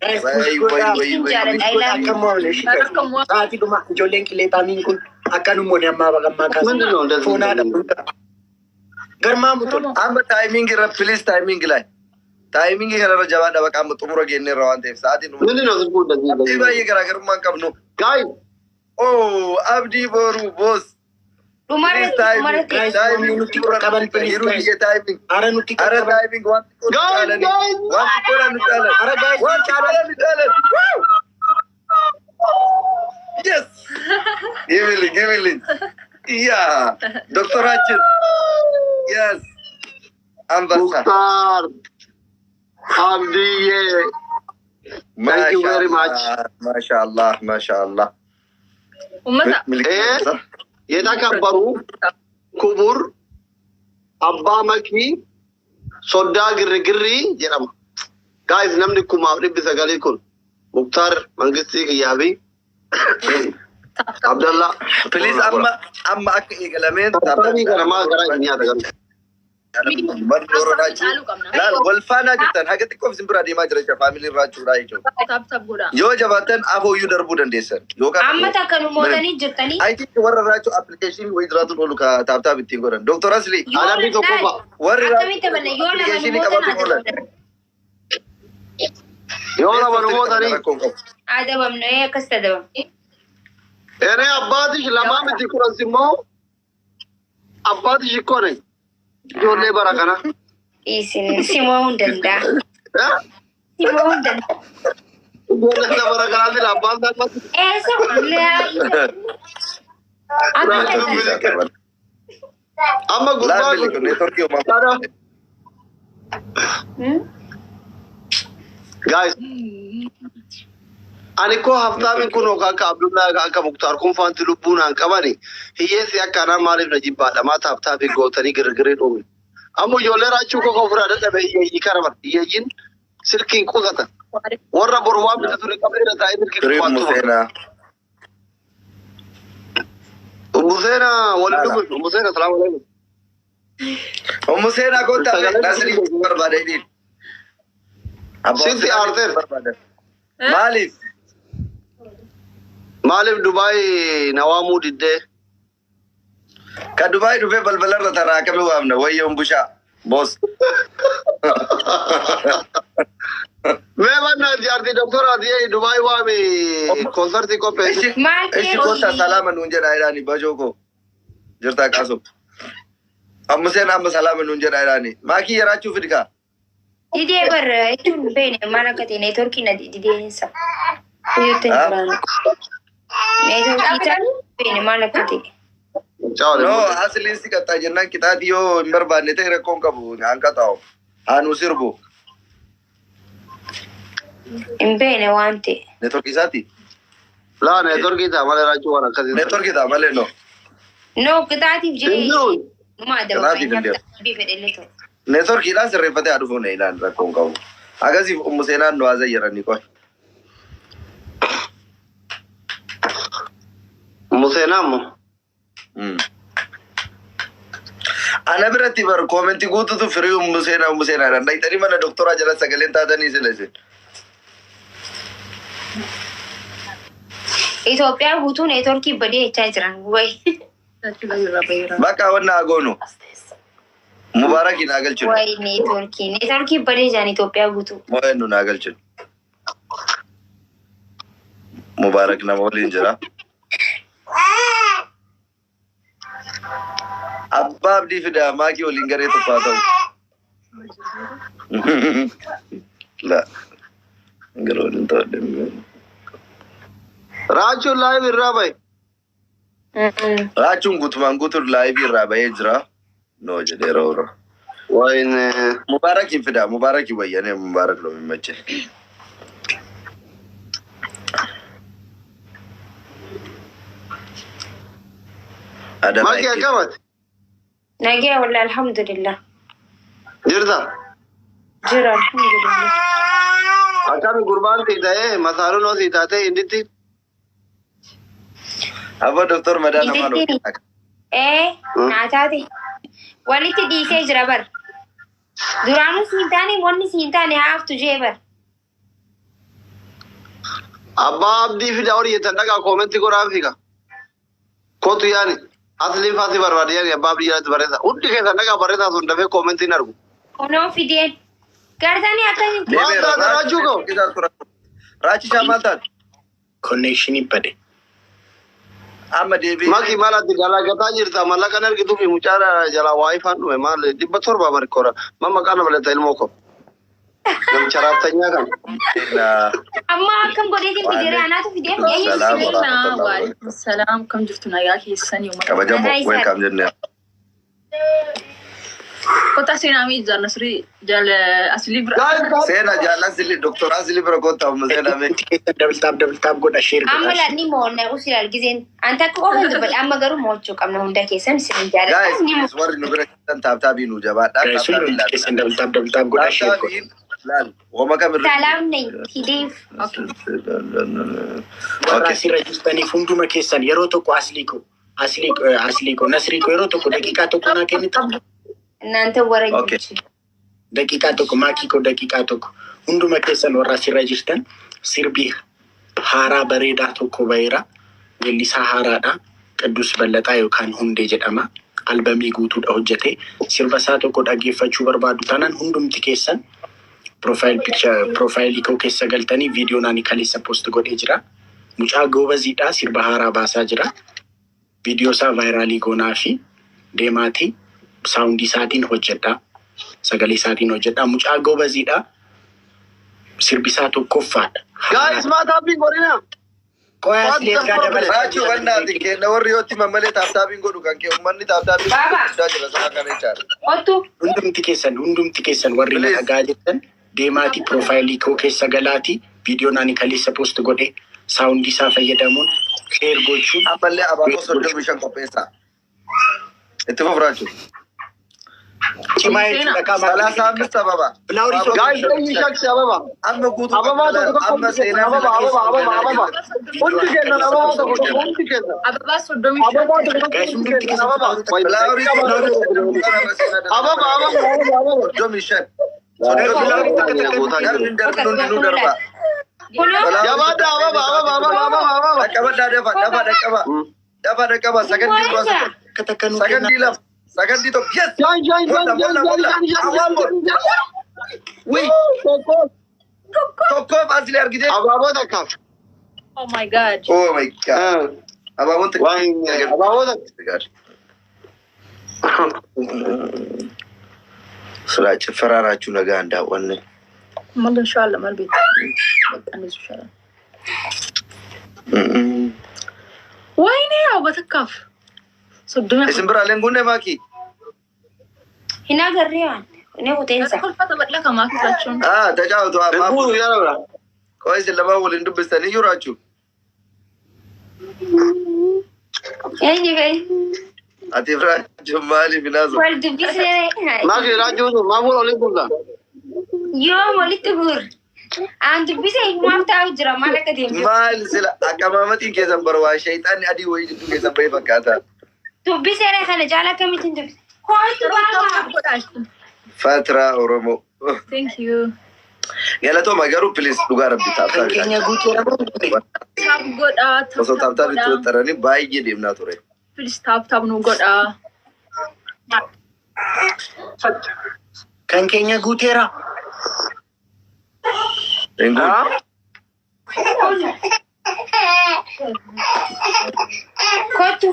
Guys, Way, push way, godhaa. way, way, Jaalladha, I love Akka mo'amne ishee Sa'aatii dhuma ijoolleen qilleexaamiin kun akka nu moone ammaa baqammaa ምንድን ነው እንደዚህ? Foonaadha. Garmaamu tun. Amma timing irra, please, timing ላይ timing kanarra jabaadha. Baqa amma xumura geenyeerra waan ta'eef sa'aatiin dhuma. ምንድን ነው ስልኩ እንደዚህ? Abdii baay'ee garaagarummaa hin qabnu. Guys. Oh, Abdii Boru boss. Dhumarratti dhumarratti. Guys, Timing nuti qaban, please, yeroo guys. biyya timing. Ara nuti Ara qaban. timing waan xiqqoo nu Guys, caalani. guys. Waan xiqqoodhaan nu caalan. Ara guys, Waan nu caalan. xiqqoodhaan nu caalan. Woo! Yes. Give it, give it. Yeah. ዶክተራችን. Yes. አንበሳ. ሙክታር አብድዬ, thank you very much. ማሻአላህ ማሻአላህ። Uummata የተከበሩ ክቡር አባ መኪ ሶዳ ግርግሪ jedhama. Guys, namni 1900 kun Muktaar Mangistii kiyyaa fi Abdallah. Please, amma amma akka eegalameen Taphanii kana maal garaa hin nyaata garuu. Caaluu qabna. Laal wal faanaa jirtan haga xiqqoof isin bira deemaa jira jechuudha faamiliin raachuudha jechuudha. Tap tap godhaa. Yoo jabaattan afooyyuu darbuu dandeessan. Yookaan Amma takka nu mootanii jirtanii. I think warra raachuu application wayii jiraatu oolu ka tap tap ittiin godhan. Doctor Asli Yoo Adabbii tokko fa'a. warri Akkamitti taphanna yoo lama nu application mootan qabatu oolan. adabamna. Yoo lama nu mootanii. Rakkoon qabu. Adabamna akkasitti adabamna. እኔ አባትሽ lamaa miti kunas immoo አባትሽ እኮ ነኝ። Ijoollee bara kana. Isin simuu hin danda'a. Simuu hin danda'a. Ijoollee bara kanaatiin abbaan isaa Eessa akka amma gurbaa Laal miliqu neetworkii uumamaa. Kana. Guys, ani koo haftaamin kun akka Abdullaa akka Muktaar kun faanti lubbuun aan qabani hiyyeessi akka anaa maaliif na jibbaadha maa tap tapii gootanii girgirii dhume. Amma ijoollee raachuu koo ofirraa dadhabe hiyyeeyyii kana bara hiyyeeyyiin silkiin qusatan. Warra boru waan bitatu hin qabne irra taa'ee silkii Firii qubaatuma. Museenaa. Museenaa waliin dubbisu. Museenaa, salaamu alaikum. Ummu Seenaa kottaa Nasrii barbaada hidhiin. Sitti aarteer. Maaliif? Maaliif Dubaay na waamuu diddee? Ka Dubaay dhufee balbalarra taraa akkamii waamna? Wayyoon bushaa. Boos. Mee mannaa jaartii doktoraati Dubaay waami koonsartii qopheessi. Ishi kottaa salaama nuun jedhaa jedhaani bajoo koo. Jirtaa qaasoo. Amma seenaa amma salaama nuun jedhaa jedhaani. Maakii yaraachuu fidkaa. Didee bar jechuun hin beekne maal akka ta'e neetworkii na dideensa. Guyyootti hin jiraanu. Neetworkii isaa hin beekne maal akka ta'e. No, asliin si qaxxaa jennaan qixaatii yoo hin barbaanne ta'e rakkoon qabu aan qaxaa'u. Haanuu sirbu. Hin beekne waan ta'e. Neetworkii isaati? Laa neetworkii ta'a malee raachuu waan akkasii. Neetworkii ta'a malee no. No, qixaatiif Hin jedhee jiru. numa Qixaatiif hin adabama deemu. fedhellee ta'u. Neetworkiidhaan sirreeffatee haa dhufuun ilaan rakkoon qabu. Akkasiif ummu seenaan nu haasa'e qoy. Museenaa immoo. Ana biratti bar koomentii guututu firii ummu seenaa ummu seenaadhaan dhaqxanii mana doktoraa jala sagaleen taatanii sila isin. Itoophiyaa guutuu neetworkii badee jechaa jiran wayi. Bakka wanna haa goonu. Mubaarakiin haa galchinu. Wayi neetworkii neetworkii badee jiran Itoophiyaa guutuu. Moo'ennu naa galchinu. Mubaarak nama waliin jira. Abbaa Abdii fidaa maakii waliin garee tokko haa ta'u. La. Garee waliin ta'u deemee. Raachuun live irraa bahe. Raachuun guutumaan guutuun live irraa bahee jira. No jedheera oro. Wayne. Mubaarakiin fidaa Mubaarakii wayyanee Mubaarak ነው የሚመቸኝ። Adama Maakii akkamati? Nagee walla alhamdulillah. Jirta? Jira alhamdulillah. Akkami gurbaan si ta'ee masaaruun si taatee inditti. Abbo Doktor Madaala maal Inditti. Ee, naa taate. Walitti dhiisee jira bar. Duraanuu siin taane wanni siin taane haaftu jee bar. Abbaa Abdii fida horii jettan dhagaa koomentii godhaa fiiga. Kootu yaani asliin faasii barbaade yaani abbaa Abdii jalatti barreessa. Hundi keessan dhagaa barreessaa sun dafee koomentii hin argu. Kunoo fideen. Gartanii akkasitti. Maal taate Raachuu koo? Raachishaa maal taate? Konnekshinii bade. Amma deebi'ee. Maki maal ati galagataa jirta mallaqa hin argituu fi mucaa jalaa waa ifaan dhume maal 700 barkoora. Mamma qaana balata ilmoo koo. Namicha raabtanyaa kana. Amma akkam godheetiin fidee anaatu fidee eenyu Salaam fidee? wa rahmatullahi. Waalaikum salaam. Kam jirtu nagaa keessanii uummata. Kabajamoo welcome jennee. Kottaa seenaa mi jaal Nasrii jaal Aslii bira. Seenaa jaallan silii Doktor Aslii bira kottaa amma seenaa mee. Hundi keessan double tap double tap godha share Amma godha. laanni moonna usilaal giseen an takka qofa dubbadha amma garuu mo'achuu qabna hunda keessan isin jaalladha. Guys, Ni please warri nu bira jirtan tap tapiin nu jabaadhaa. Guys, Tap tapiin hundi keessan double tap double tap godha share godha. Tap tapiin laal wama kamirra. Salaam na fideef. Warra Okay. asirra jirtaniif hunduma keessan yeroo tokko aslii koo aslii koo aslii koo Nasrii koo yeroo tokko daqiiqaa tokko naa kennitu. እናንተ ወረኞች Daqiiqaa tokko maakii koo daqiiqaa tokko hunduma keessan warra asirra jirtan sirbi haaraa bareedaa tokko baheera. Weellisaa haaraadha. Qidduus Ballaxaa yookaan Hundee jedhama. Albamii guutuudha hojjete. Sirba isaa tokko dhaggeeffachuu barbaadu taanaan hundumti keessan profile picture profaayilii koo keessa galtanii viidiyoon ani kaleessa post godhee jira. Mucaa goobaziidha sirba haaraa baasaa jira. Viidiyoo isaa vaayiraalii goonaa fi deemaatii saawundii isaatiin hojjedha. Sagalee isaatiin hojjedha. Mucaa goobaziidha. Sirbi isaa tokkoffaadha. Guys maa taappiin godhina. Qoyaa asii ergaa dabalata. Raachuu bannaati kenna warri yoo itti mammalee tap tapiin godhu kan kee uummanni tap tapiin Baaba. guddaa jira sa'a kana jechaadha. Ottu Hundumti keessan warri na Please. dhagaa jirtan deemaatii piroofaayilii koo keessa galaatii viidiyoon ani kaleessa post godhe saawundii isaa fayyadamuun share gochuun Ammallee abaaboo 35 qopheessaa. Itti fufu Raachuu. Cimaa jechuudha qaama. 35 ababa. Filaaworii Guys eenyu shaksi ababa. Amma guutuu Ababaa tokko tokko amma hundi seenaa kennan ababa ababa ababa ababa. Hundi kennan ababa tokko tokko hundi kennan. Ababaa 35. Ababaa tokko tokko Guys, hundi hundumti kennan keessan ababa. Filaaworii Ababa ababa ababa ababa. 35. Filaaworii takka takka Darbi darbi hundinuu darba. Kunoo Jabaadha ababa ababa ababa ababa ababa. Dhaqqabadhaa dafa dafa dhaqqaba. Dafa dhaqqaba sakandii muraasa takka takka nuu sakandii kennaa. 2 sakandii 1 yes. Shan shan shan Molla shan molla shan molla. shan shan Awwaan shan bor. shan. Wii Tokko. Tokkoof asli argitee. Abaaboo takkaaf. Oh my God. Oh my God. Abaaboon Waan abaaboo takka. Silaa ciffaraa raachuu nagaan daawwanne. Mal inshallah mal beektu. Bakka annisu inshallah. Wayne ababa takkaaf. 34. Isin biraaleen gunnee maakii? Hin agarree waan. Inni kuteensa. Kolfata bal'aa kamaa keessaachuun. Ah, tajaajiltu Hin haa. guuru yaa bira. Qo'ee isin lamaan waliin dubbistanii jiru raachuu. Eenyu fa'i? Ati raachuu maaliif hinaasu? Wal dubbisee. Maaki raachuu maa fuula olii gurra. Yoo walitti guur. Aan dubbisee maaf taa'u jira maal akka deemtu. Maal sila akkamaamatiin keessan barwaa shayxaanni adii wayii jidduu keessan bahee fakkaata. Dubbisee kana jaala akkamittiin dubbise? Kootu baaba. Fatiraa Oromoo. Thank you. Galatooma garuu please dhugaa rabbi Kan tap tapii. keenya guutuu Tap godhaa. Tap Osoo tap tap tapii godhaa. xaxaranii baay'ee deemnaa ture. Please tap tap nu godhaa. Kan keenya guuteera. Hin guutu. Kootu.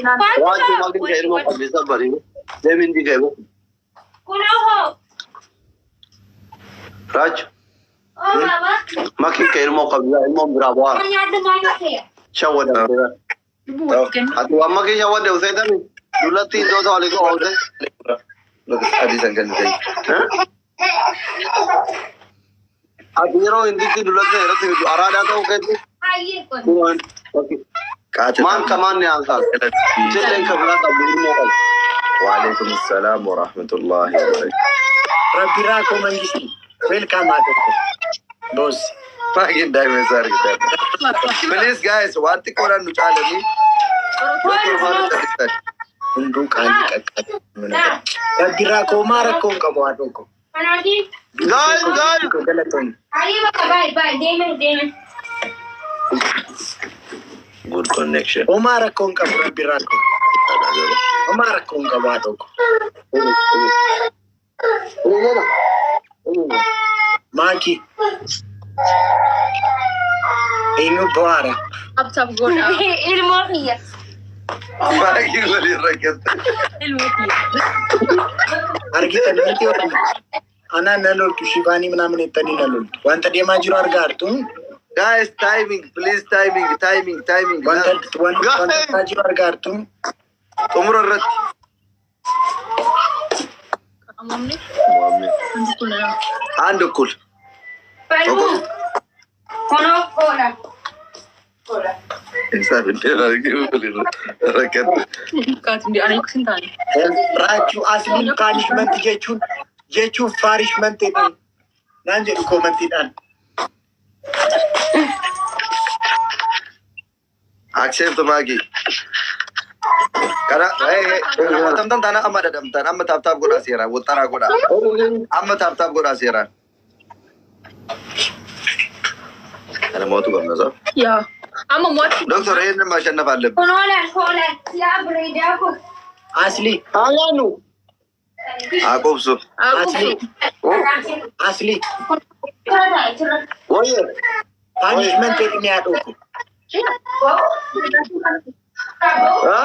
Raachuu maaki ka ilmoo qabdi sabbarii. Deebiin diigee. Kunoo hoo. Raachuu Oo baaba. maaki ka ilmoo qabdi ilmoo biraa bu'aa. Nyaaddu maal ta'e? Shawwada. Lubbuu walitti kennu. Ati waan makii shawwadde useetami. Dullatti iddoo walii oolte. Adii san kan ta'e. Ati yeroo hinditti dullatti irratti fidu araadaa ta'uu keetti. Baay'ee kun. Qaata. Maan kamaan ni aansaa. Jedheen kan biraa qabdu ilmoo qabdu. وعليكم السلام ورحمة الله وبركاته. Rabbiraa koo mangisti. Welcome haa tokko. Boss. Maakiin daa'ima isaa argite. Please guys, waan xiqqoodhaan nu caalanii Doktor maal callistan? Hunduu qaalii qaqqabu. Rabbirraa koo maa rakkoo hin qabu haadhoo koo. Guys, guys. Galatoon. Deeme. Good connection. Homaa rakkoo hin qabu rabbirraa koo. Homaa rakkoo hin qabu haadhoo koo. Maaki. Eenyu bohaara? Tap tap godhaa. Ilmoo kiyya. Maakii waliin rakkatte. Ilmoo kiyya. Argitan miti warri. Anaan na loltu shifaanii ምናምን jettanii na loltu. Wanta deemaa jiru argaa jirtu. Guys, timing, please, timing, timing, timing. Wanta deemaa jiru argaa jirtu. Xumura irratti. Qaamamni hundi kun lama. አንድ እኩል. Falmuu. Kunoo oola. Isaa biddeen arginu waliin rakkatte. Kaati ndi ani sin taane. Raachuu asliin punishment jechuun punishment jedhee naan jedhu commentiidhaan. Accept Maakii. Kana tamtan taana amma dhadhamtan amma tap tap godhaa seeraan waxxaraa godhaa. Amma tap tap godhaa seeraan. Kana mootu qabna saa. Yaa. Amma mo'atti. Doktor ይሄንን ማሸነፍ አለብን። Kunoo laal hoolaan yaa bareedaa koo. Asli Ayaanu. Aqubsu. Asli asli Wayye. Punishment jedhee haadhoo koo. Ha?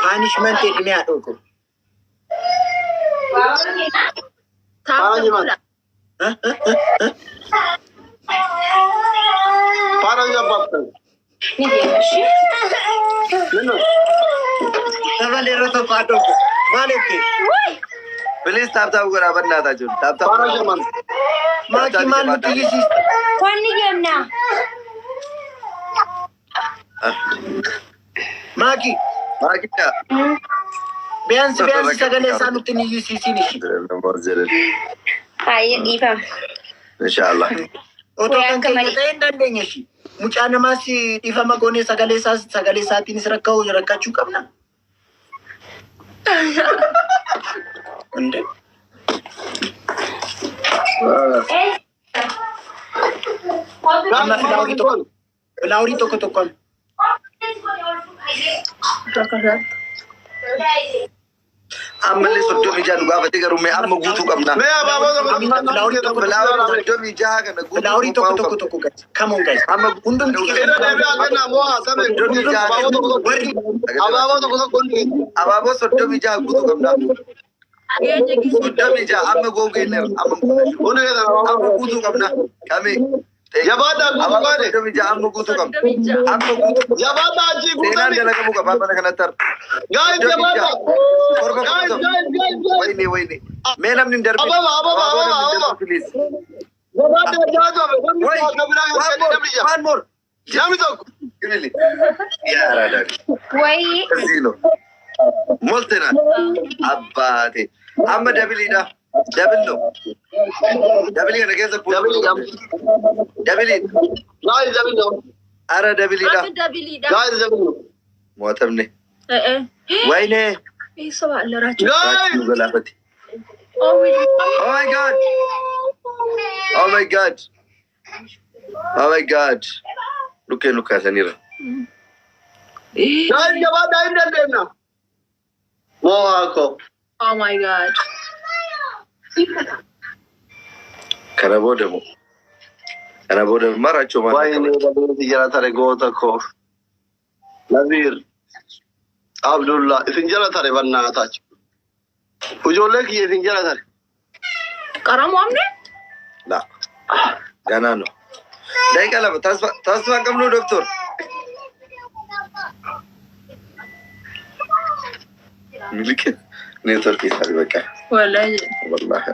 Punishment jedhee haadhoo koo. Tap tap godhaa. Faara jabbaabtan. Ni deema ishee. Dabaleerra tokko haadhoo koo. Maal jettee? Please tap tap godhaa በእናታችሁ tap tap Faara jaman. Maakii maal nuti iyyisiista? Wanni deemnaa. Maakii Maakii ቢያንስ ቢያንስ sagalee isaa nutti hin iyyisiisin ishee. Baay'ee dhiifama. ኢንሻአላህ. Otoo kan keenya ta'ee hin dandeenye ishee. Mucaa namaas dhiifama goonee sagalee isaas sagalee isaatiinis rakkoo rakkachuu qabna. እንዴ. Amma flowerii tokko flowerii tokko tokkoon. Ammallee 36 nu gaafate garuu mee amma guutuu qabna. Mee abaaboo tokko Flowerii tokko Flowerii 36 kana guutuu Flowerii tokko tokko tokko guys. Come on guys. Amma Hundumti Irra deebi'aa kennaa moo haasame. Abaaboo tokko tokko. Warri Abaaboo tokko tokko hundi. Abaaboo 36 guutuu qabna. 36 amma googeeneera amma Hundi keessan amma abaaboo. guutuu qabna. Kamee Jabaadhaa guutuu abaaboo baane. 36 amma guutuu qabna. 36. Amma guutuu Jabaadhaa achii seenaan guutanii. dalagamuu qaba mana kanatti har'a. Guys jabaadhaa. Torba Guys guutuu. guys guys guys. ወይኔ ወይኔ mee namni hin darbin. Ababa ababa Abaaboo ababa namni hin ababa. darbin please. Jabaadhaa jabaadhaa. Namni Wait, tokko biraa one more, namni jaha. one more. Namni tokko. Really? yaa Aradaa. Wayii. እዚህ ነው ሞልተናል። አባቴ amma doubleiidha double ነው doubleii kana keessa Doubleii Doubleii. Guys double ነው. አረ doubleiidha. Amma doubleiidha. Guys double ነው. mo'atamne ወይኔ. Eessa baallaraachuu? Guys. nu galaafate. Oh, wait. Oh my God, oh my God, oh my God, dhukkee nu kaasaniira. Guys jabaadhaa hin dandeenya. Moo haakoo. Oh my God. Kana booda moo kana booda marachuu maal Waayee bareedu jala tare goota koo. Naziir. Abdullah isin jala tare bannaataach. Ijoollee kiyya isin jala tare. Qaramu amne? ላ ገና ነው። ደቂቃ 2 ተስፋ qabnu ዶክተር ሚልክ ኔትወርክ ይሳል በቃ። Wallahi. ወላሂ.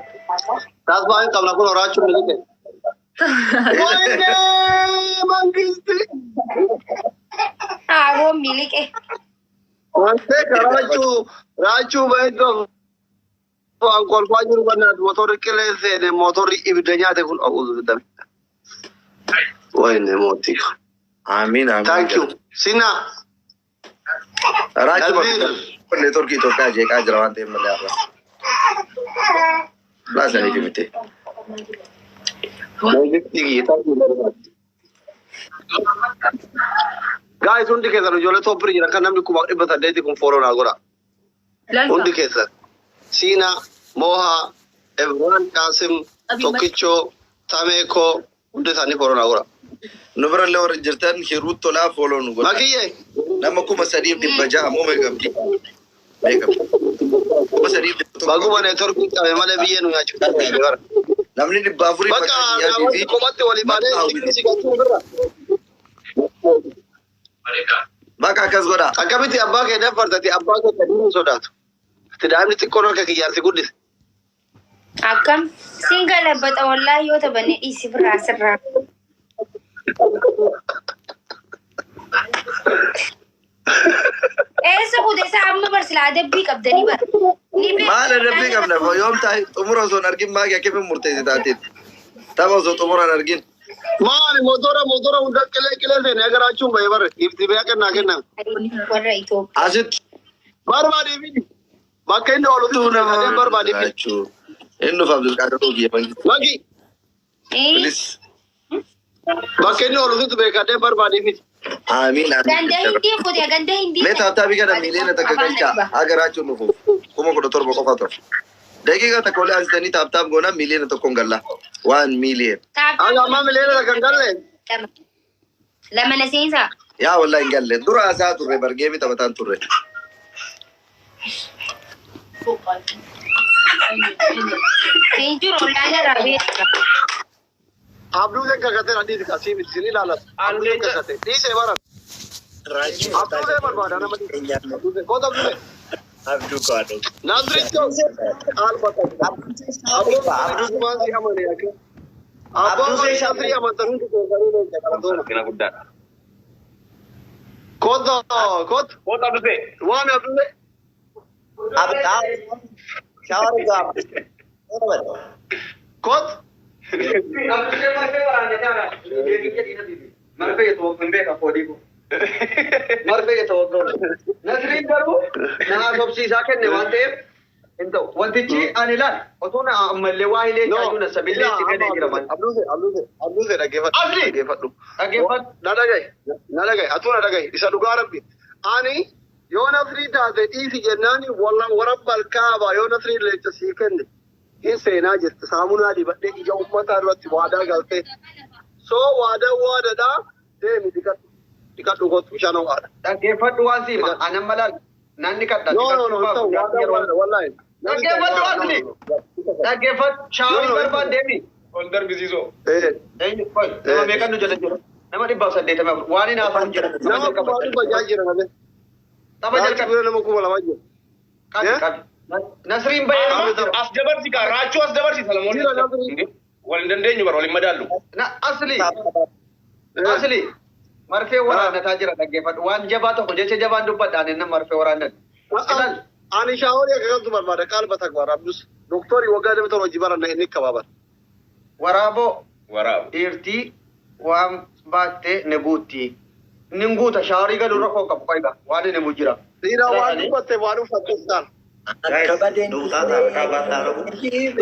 Tasfaa hin qabna kun horaachuun ni dhiqe. Waayee mangisti. Aboo miliqe. Wantee raachuu raachuu baay'ee waan kolfaa jiru bannaatu motorri qilee seene motorri ibidda nyaate kun a'uuzu bidame. Wayne mootii. Amiin amiin. Thank you. Sina. Raachuu Naziir. neetworkii Itoophiyaa jeeqaa jira waan ta'eef malee har'a. Laasanii fi miti. Guys, hundi keessan ijoollee tooppirii jiran kan namni 1800 kun fooloo naa godha. Hundi keessan. Siina, Moha, Ebraan Qaasim, Tokkichoo, Tameekoo hundi isaanii fooloo naa godha. Nu birallee warri jirtan hiruu tolaa fooloo nu godha. Makiyyee. Nama 3600 moo meeqa qabdi? Meeqa? 3100. Baguma neetworkii qabe malee biyyee nu nyaachuu dandeenye bara. Namni 400 Bakka maqaa kiyyaatii namoonni fi kophatti walii baanee si galchuu ofirra. Bakka akkas godha. Akkamitti abbaa kee dafartati abbaa kee kan hin sodaatu. Ati daa'imni xiqqoon harka kiyyaan si guddise. Akkam siin galabbata wallaahi yoo taphanne dhiisi biraa sirraa. Eessa kute isaa amma barsilaa adabbii qabdanii bara. Ni beektu. Maal adabbii qabna? Yoom taa'e xumura osoo hin argin maagi akkamiin murteessi taateetti? Tapha osoo xumura hin argin. Maali motora motora hunda qilee qilee seenee agaraachuun bahee barre ifti bee kennaa kennaa. Warra Itoophiyaa. Asitti Barbaadee fidi. Bakka inni oolu nama barbaadee fidi. Raachuu. Inni nuuf Abdulqaadir Ogiye mangi. Maki Please. bakka inni oolu situ beekadee barbaadee fidi. Amiin Ganda amiin. hindii kute ganda hindii. Mee taaptaabii kana 1 million galchaa agaraachuun nufu 17,000 qofa ture. Daqiiqa takka olii asitanii taaptaap goonaa 1 million galla. 1 million. Aga ammaa miliyoona kan galle. Lama na seensaa. Yaa wallahi hin galle. Dura hasaa turre bargeemi taphataan turre. Hin jiru olaanaa beekta. Abduuleen kakatee dhiisi kasii miti sin ilaalatu. Abduuleen kakatee dhiisee baran. Abduulee barbaada nama dhiise. Koota Abduulee. Abduu kaadhu. Nasricho albatta. Abduulee si amane akka. Abbaan Nasrii amantan hundi keessanii leenca kalatooma. Rakkina guddaadha. Koota koota Koota Abdusee. waan Abduulee. Shawar gaama. Koota. Abdusee marfee waraannetaa marfee hin beeka foolii marfee yetawaggamu. Nasriin garuu na haasofsiisaa kenne waan ta'eef hin ta'u. Wantichi ani ilaal otoo na ammallee waa hilee jaajuu na sabillee itti galee jira malee. Abduulee Abduulee Abduulee dhaggeeffadhu. Abdi! Dhaggeeffadhu. Dhaggeeffadhu. Na dhagahi na dhagahi atuu na dhagahi isa dhugaa rabbi. Ani yoo Nasrii taate dhiisi jennaan wallan warabba alkaaba yoo Nasrii leenca sii kenne hin seenaa jirti saamunaa dibadhee ija uummataa duratti waadaa galtee. Soo waadaa waadadhaa deemi dhiqadhu dhiqadhu kottu bishaan ho'aadha. Dhaggeeffadhu waan siima. Ani amma laal nanni kadha. No no no ta'u waadaa waadadha wallaahi. Dhaggeeffadhu asli. Dhaggeeffadhu shaaworii barbaaddeemi. Ol darbisiisoo. Eenyu qoy nama meeqan nu jala jira? Nama 184 waan hin haasa'u jira. Nama 600 jira malee. Tapha jalqabe. Nama 2000 jira. Qabi qabi. Nasriin bahee nama jira. As dabarsi kaa raachuu as dabarsi Salamoon. Jira Nasriin. Wal hin dandeenyu bara wal hin madaallu. Na asli. Asli. Marfee waraannataa jira dhaggeeffadhu. Waan jabaa tokko jecha jabaan dubbadhaan inni marfee waraannatu. Ilaal. Ani shaaworii akka galtu barbaada qaalba takbaar Abdus. Doktorii waggaa dhibba torba hojii baranna inni kabaaban. Waraaboo Waraabo. dhiirtii waan baattee ni guutti. Inni guuta shaaworii galuu rakkoo qabu qoyga waan inni mu jira. Dhiira waan dubbatte waan uffattes taana. Akka badeen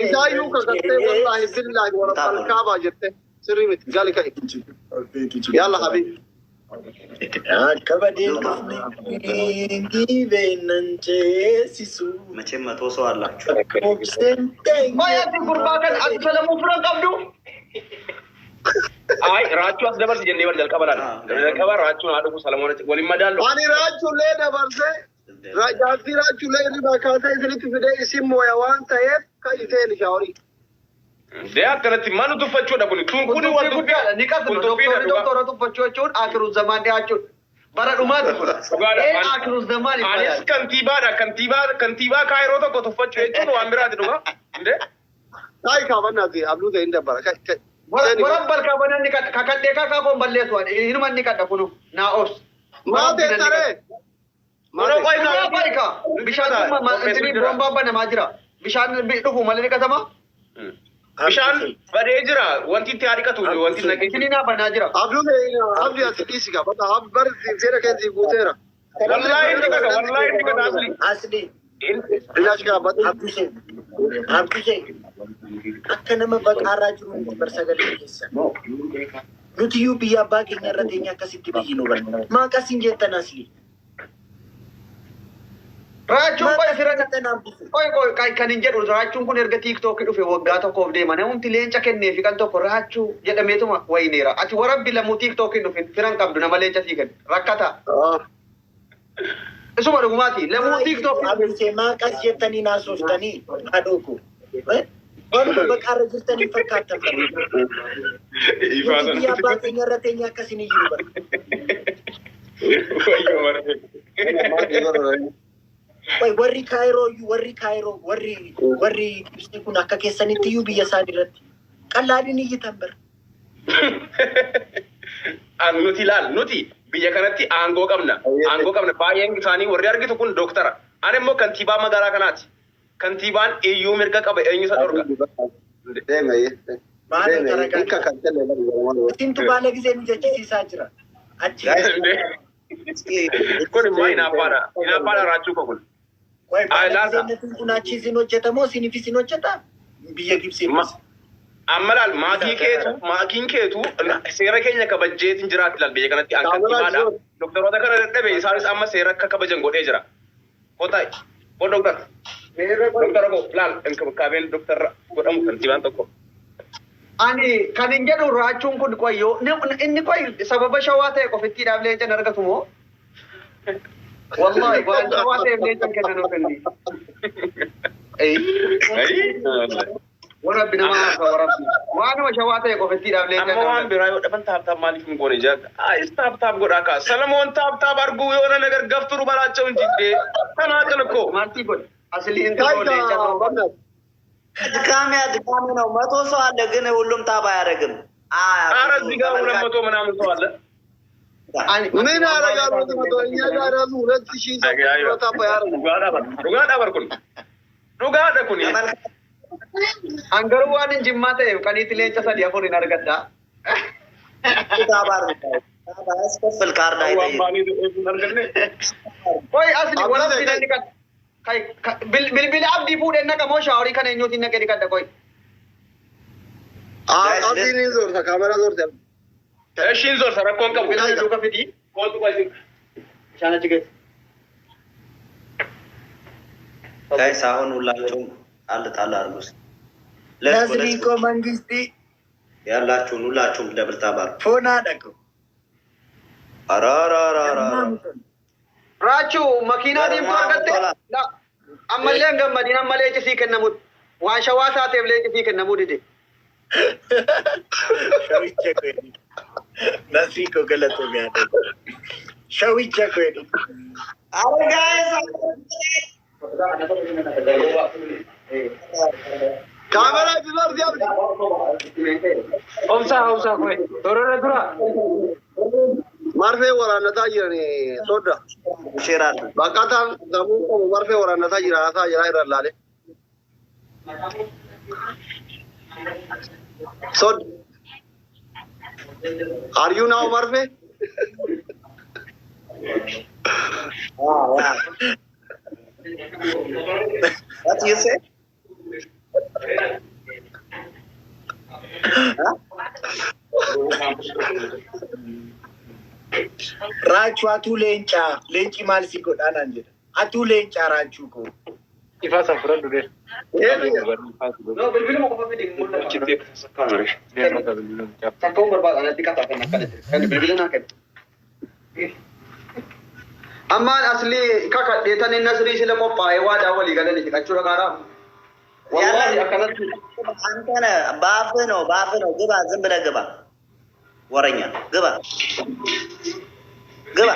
Isaayyuu kakattee wallaahi billaahi warra kaabaa jette sirrii miti gali ka'i. Yalla habibi. Akka badeen dhufne ceesisu. መቼም መቶ ሰው አላችሁ። Obseen Maayyaatti gurbaa kan ati salamuu firan qabdu. Ay raachuu as dabarsi jennee bar jalqaba laala. Jalqaba raachuun haa dhufu Salamoon wal hin madaallu. Ani raachuullee dabarsee jaartii raachuullee irri kaasee isinitti fidee isin mooya waan ta'eef ka'i seeni shaaworii. Dee akkanatti maal nu tuffachuudha kuni? Tun kuni wal Kun guddaadha. Ni qabdu. Kun tuffiidha Doktorri dhugaa. doktora tuffachuu jechuun akiru zamaan dhiyaachuudha. Bara dhumaati kun. Dhugaadha. Ee akiru zamaan Anis kantiibaadha. Kantiibaa kantiibaa kaayiroo tokko tuffachuu jechuun waan biraati dhugaa. Indee? Ka'i kaafannaati abduu ta'e hin dabbara ka'i ka'i. Warra balkaa banan ni kadha. Kakadhee kakaa koon balleessu waan hinuma ni kadha kunu naa obs. Maa ta'e taree? Mana qoy Maa qoy kaa. Bishaan bombaa banamaa jira. Bishaan dhufu malee ni qatama. Bishaan badee jira wanti itti harikatu wanti naqee naa banaa jira. Abdii ati dhiisi qaba. Bari seera keessa guuteera. Wallahi inni kaka wallahi inni kaka asli. Asli. Bilaash qaba. Abdusee akka nama baqaarraa jiru miti bar sagalee keessa. Nuti iyyuu biyya abbaa keenya irra teenya akkasitti biyyi nu bara. Maa akkasiin jettan asli? Raachuun qoy fira qoy qoy kan hin jedhu raachuun kun erga tiiktookii dhufe waggaa tokkoof deema namumti leenca kenneefi kan tokko raachuu jedhameetuma wayineera. Ati warabbi lamuu tiiktookii dhufin firan qabdu nama leenca sii kennu rakkata. Isuma dhugumaati lamuu tiiktookii. Abdusee maa akkas jettanii naasoftanii haadhoo koo. Waanuma baqaarra jirtanii fakkaattan bara. Nuti biyya abbaa keenya irra teenya akkasiin iyyuu bara. Wai warri Kaayiroo iyyuu warri Kaayiroo warri warri Gibsii kun akka keessanitti iyyuu biyya isaanii irratti qallaaliin iyyitan bara. Nuti ilaal nuti biyya kanatti aangoo qabna. Aangoo qabna baay'een isaanii warri argitu kun dooktara. Ani immoo kantiibaa magaalaa kanaati. Kantiibaan iyyuu mirga qaba eenyu isa dhorka. Isintu baala gisee nu jechisiisaa jira. Achi. Kun immoo inaaffaadha. Inaaffaadha raachuu koo kun. Wai baala gisee kun achi isin hojjeta moo isiniif isin hojjeta? Biyya Gibsii. Amma laal maakiin keetu seera keenya kabajjeetiin jiraatti laal biyya kanatti an kantiibaadha. Doktoroota kana dadhabe isaanis amma seera akka kabajan godhee jira. Kootaa koo doktar. Doktara koo laal inkibikaabeen doktarra godhamu kantiibaan tokko. Ani kan hin jedhu raachuun kun qoyyoo inni qoy sababa shawaa ta'e qofittiidhaaf leencan argatu moo? Wallahi waan shawaa ta'eef leencan kennan of inni. Warabbi nama haasa warabbi. Waanuma shawaa ta'e qofittiidhaaf leencan. Amma waan biraa yoo dhaban taaptaap maaliif hin goone jaa? Ayis taaptaap godhaa kaa. Salamoon taaptaap arguu yoo na gargafturu balaacha'u hin jiddee. Kanaa calakoo. Maaltii godhe? Asli intaloo leencan. ድካሜ ድካሜ ነው። 100 ሰው አለ ግን ሁሉም ታባ አያደርግም። ኧረ እዚህ ጋር 200 ምናምን ሰው አለ። ምን ያደርጋል? 100 እኛ ጋር ራሱ 2000 ሰው ታባ ያደርጋል። Dhugaadha kun. Angaruu waan hin jimmaa ta'eef qaniitti leenca sadii afur hin argadha. ያስከፍል ካርድ አይጠይቅም። Qoy asli warabbi nan dhiqadha. Bilbila abdii fuudhee naqa moo shaaworii kana eenyuutiin naqee dhiqadha qoy. Abdiin ni zoorta kaameraa zoorte. Ishiin zoorta rakkoon qabu. Bilbila duuka fidii. Kootu qoy bishaan achi geesse. ጋይስ አሁን ሁላችሁም ጣል ጣል አድርጉ። Nasriin koo mangistii ያላችሁን ሁላችሁም ደብል ታብ አድርጉ። foon haadha koo. ኧረ ኧረ ኧረ ኧረ Raachuu makiinaa diimtuu argatte ammallee hin gammadiin amma leenci sii kennamu waan shawaa taateef leenci sii kennamuu dide. Shawicha koo jedhi. Nasrii koo galatoomi haadha koo. Shawicha koo jedhi. ኧረ ጋይስ Kaameraa itti zoorti abdi. Obsa obsa qoy torora dura. Marfee waraannataa jiran sodda. ሼር አድርጉ። Baqataan gamoo qabu marfee waraannataa jira haasaa jira irra laale. Sodda. Are you now marfee? What you say? Raachuu atuu leencaa leenci maal si godhaa naan jedha. Atuu leencaa raachuu koo. Ifaa san fudhadhu dee. No bilbiluma qofa fidi mul'ata. Takkaun barbaada anatti qataa kan akkanatti kan bilbila naa kennu. Ammaan asli kakadheetan inni asrii sila qophaa'ee waadaa walii galanii dhiqachuu dhaqaadhaa. Wallahi akkanatti. አንተ ነህ በአፍህ ነው በአፍህ ነው። ግባ፣ ዝም ብለህ ግባ። ወረኛ ግባ፣ ግባ።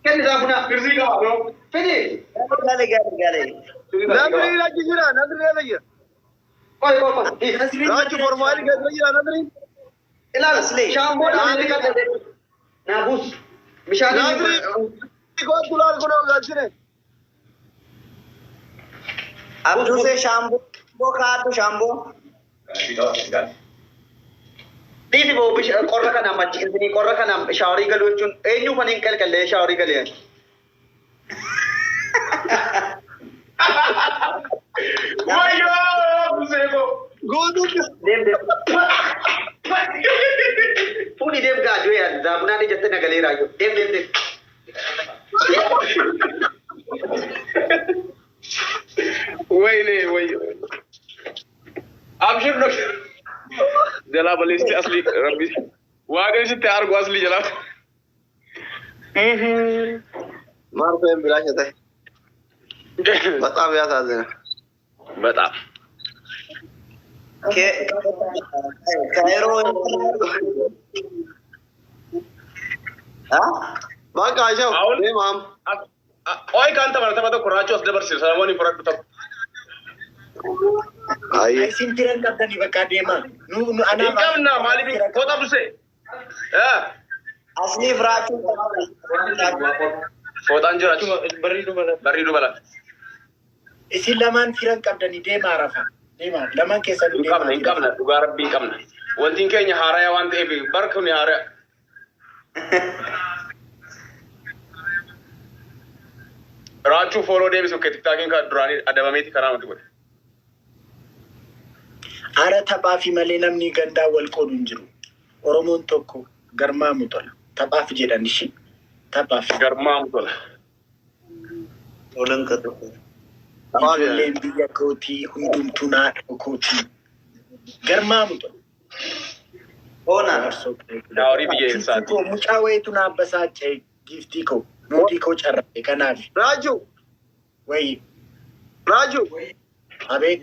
Kenni isaa buna. Fidi. ገሌ ገሌ ገሌ Nasriin achi jira Nasriin eessa jira? Qoy qoy qoy. Raachuu formaali keessa jira Nasriin. Ilaala shaamboon inni dhiqadhe. Naabuus. Bishaan Nasriin kootu laal kunoo galchine. አብዱሴ ሻምቦ Shaamboo kaadhu shaamboo. Dhiisi boo qorra kanaan machiinsinii qorra kanaan shaaworii galuu jechuun eenyuuf ani hin qalqallee shaaworii galee. Wayyoo Buseeko. Deem deem. Fuuni deem gaa du'e zaamunaan ijatte nagalee raayyoo. Deem deem deem. Wayne wayyo. Abshir doktor. Jalaa balleessitti asli rabbi. Waaqni sitti argu asli jalaa. Marfeen biraa ta'e. በጣም ያሳዝናል። በጣም ካይሮ በቃ ሸው ማም ቆይ ከአንተ ማለት ተመተ ኩራቸው አስደበርሲ ሰለሞን ይፈረዱ ተው Isin firan qabdanii bakka deemaa. Nu nu Hin qabna maaliif kota buse. Asliif raachuu Fooxaan jira. Barrii dubala. Isin lamaan firan qabdanii deemaa rafa. Deemaa lamaan keessan Hin qabna hin qabna dhugaa rabbii hin qabna. Wantiin keenya haaraya waan ta'eef barka kun haaraya. Raachuu fooloo deebisu kee tiktaakiin kan duraanii adabameeti karaa nuti godhe. Ara taphaafi malee namni gandaa wal qoodu hin jiru. Oromoon tokko garmaamu tola. Taphaaf jedhan ishii. Taphaaf. Garmaamu tola. Tolan qabu. Ijoolleen biyya kootii hundumtuu naadha kootii. Garmaamu tola. Oona. Daarii biyya eessaati? Mucaa wayiitu na abbasaacee giiftii koo mootii koo carraa'e kanaaf. Raaju. Wayi. Raaju. Abeet.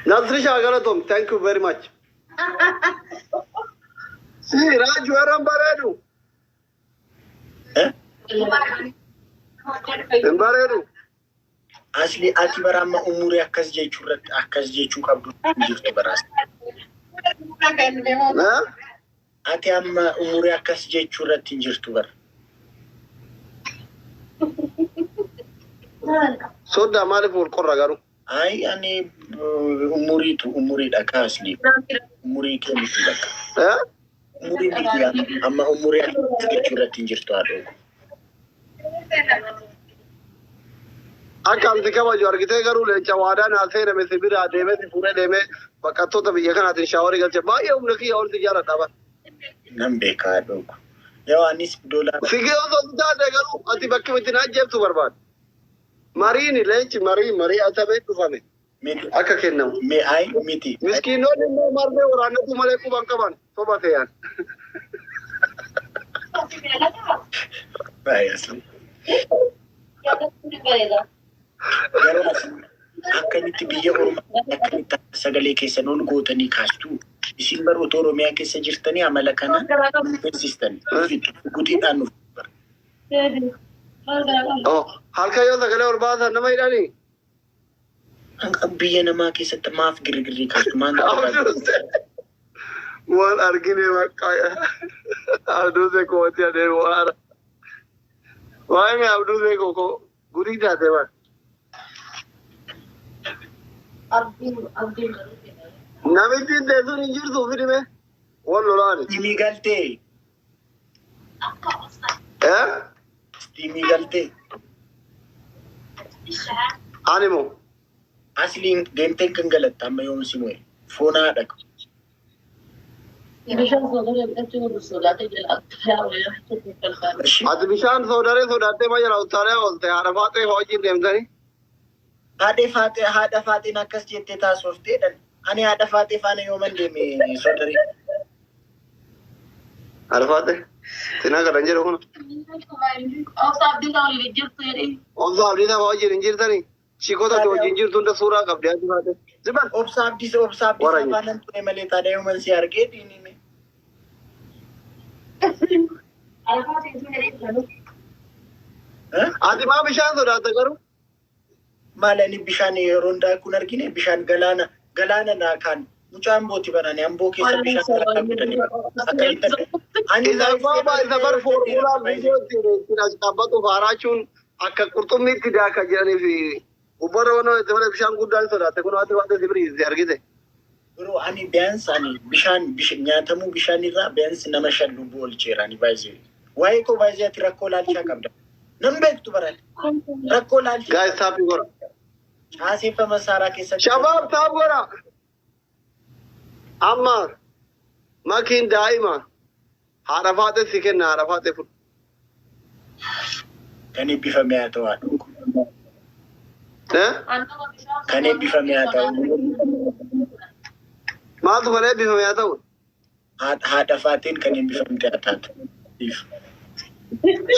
Nasrisha Galatom, thank you very much. Si Raju Aram bareedu. Hin bareedu. Asli ati bara amma umurii akkas jechuu irratti akkas jechuu qabdu jirtu baraas. Ati amma umurii akkas jechuu irratti hin jirtu bara. Soddaa maaliif wal qorra garuu? Ay ani umuriitu umuriidha kaasni. Umurii kee miti bakka. Umurii miti amma umurii akkas jechuu irratti hin jirtu haadha. Akka amti kabaju argitee garuu leenca waadaa naa seename si biraa deemee si fuudhee deemee baqattoota biyya kanaatiin shaaworii galche baay'ee humna kiyya ol si jaaladha bara. Nan beeka haadha. Yoo anis doolaara. Sigee osoo si taate garuu ati bakki miti na ajjeeftu barbaada. Mariini leenci marii marii atamee dhufame akka kennamu. Mee ay miti. Miskiinonni immoo marmee waraannatu malee quban qaban soba fe'an. Garuu akkamitti biyya Oromoo akkamitti sagalee keessan ol gootanii kaastu isin bara otoo Oromiyaa keessa jirtanii amala kana beeksistanii gutiidhaan nuuf. Halkan yoo sagalee ol baasan nama hidhanii? Biyya namaa keessatti maaf girgirrii kaastu maal Waan argine maqaa Abduusee kooti adeemu waara. Waa'ee mee Abduusee koo gurii taate bara. Namichi teessuun hin jirtu fidime wal lolaani. Istimii galtee. Istimii galtee. Ani moo? Asliin deemtee kan galatta amma yoom si mo'e foonaa dhaqa. Ati bishaan soodaree sodaattee ma jala utaalee oolte haadha faaxee hojiin deemtanii? Haadha faaxee haadha faaxeen akkas jettee taasooftee dhan. Ani haadha faaxee faana yooman deeme soodaree. Haadha faaxee? Sinaa kanan jedhu kun. Obsa abdii tapha wajjin hin jirtanii? Shikoota ati wajjin jirtu hunda suuraa qabdi haati faaxee. Ziban. Obsa abdii obsa abdii faanan ture malee taadha yooman si argee diinime. Ati maa bishaan sodaatta garuu? Maal ani bishaan yeroo daakuun argine bishaan galaana galaana naakaan mucaan booti banani amboo keessa bishaan galaana godhanii akkamitti Isa baaba isa bar foormulaa viidiyoo ittiin as dhaabbatu faaraachuun Akka qurxummiitti daaka jedhanii fi gubbarra waan itti malee bishaan guddaan sodaate kun waati waati sibiriisi argite. Bro, ani ቢያንስ ani bishaan nyaatamuu bishaan irraa ቢያንስ nama 5 lubbuu oolcheera ani baay'ee. Waa'ee koo baay'ee ati rakkoo laalchaa qabda. Nan beektu baran. Rakkoo laalchaa. Guys, tap godha. Caaseeffama saaraa keessatti. Shabaab tap godha. Amma makiin daa'ima haadha faate si kenna haadha faate fudhu. Kan eebbifame haa ta'u haadha. Kan eebbifame haa ta'u. Maaltu kan eebbifame haa ta'u? Haadha faateen kan eebbifamte haa taatu.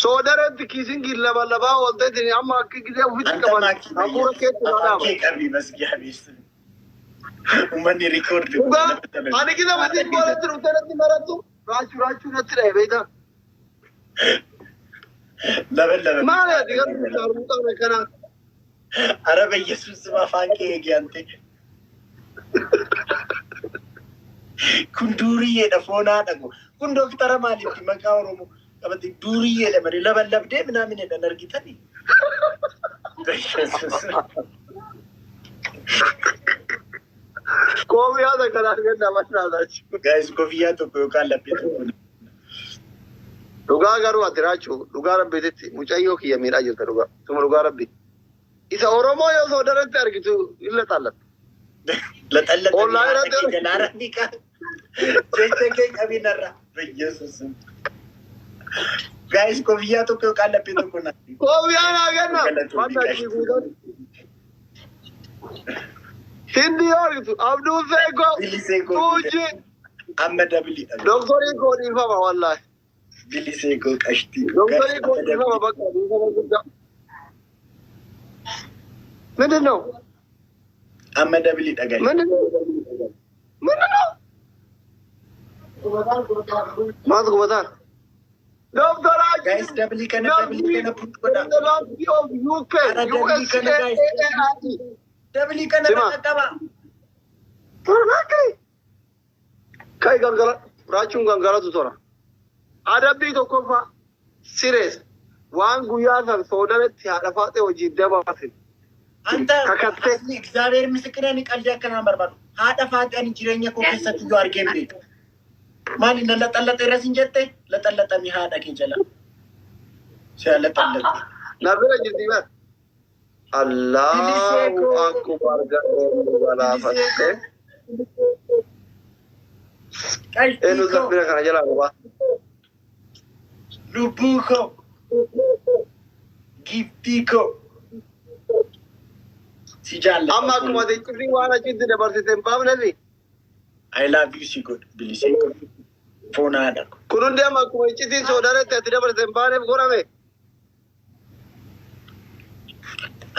Soodaratti kiisingii laba labaa oolteetiin amma akka gisee ofitti qaban hafuura keetti Afaan kee qabii masgiyaa. Uummanni record. Dhugaa ani gisa miti boolatti dhuftee natti marattu raachuu raachuu natti dhahe beektaa. Laba laba. Maali ati garuu shaarmuuxaan akkanaa? Ara በኢየሱስ ስም afaan kee eegi ante. Kun duuriyyeedha foonaa dhagu. Kun dooktara maalitti maqaa Oromoo qabate duuriyyeedha malee labalabdee ምናምን jedhan argitanii. በኢየሱስ Koofiyyaa takka naaf kennaa masnaatachi. Guys, koofiyyaa tokko yookaan laphee tokko. Dhugaa garuu ati raachuu dhugaa rabbiititti mucayyoo kiyya miidhaa jirta dhugaa. Suma dhugaa rabbi. Isa Oromoo yoo soodaratti argitu illa xaallatta. Laxallatta Ollaa irratti jalaa rabbii qaba. Jecha kee qabinarra. በኢየሱስ Guys, koofiyyaa tokko yookaan laphee tokko naaf. Koofiyyaa naa kenna. Hindi yoo argitu Abduu Seekoo. Bilisee koo. Tuuji. Amma dabiliidha. Doktorii koo dhiifama wallaahi. Bilisee koo qashtii. Doktorii koo dhiifama bakka dhiifama guddaa. ምንድን ነው? Amma dabiliidha guys. ምንድን ነው? ምንድን ነው? Maaltu gubataan? Doktor Guys, dabilii kana dabilii kana put godha. of UK, Ara dabilii kana guys. USAAD. Dabilii kana Sima. qaba. Kai gangala, raachuun gangalatu tola. Adabbii tokkoffaa sirees waan guyyaa san soodaretti haadha faaxee wajjin dabaasin. Anta Kakattee. እግዚአብሔር ምስክሬ ani qalbii akkanaan barbaadu. Haadha faaxee ani jireenya koo keessatti iyyuu argee hin beeku. Maali na laxallaxa irras hin jette? Laxallaxamii haadha kee jala. Si laxallaxa. Na bira jirti bar. Allahu akbar gadheen galaafatte. Eenyu Qalbii koo, bira kana jalaa gubaa. Lubbuu koo, giiftii koo. Si jaalladha. Amma akkuma ati cimrii waan achitti dabarsite hin baafnefi. I love you si godhu bilisee koo. Foon haadha koo. Kun hundi amma akkuma iccitiin soodaretti ati dabarsite hin baaneef godhame.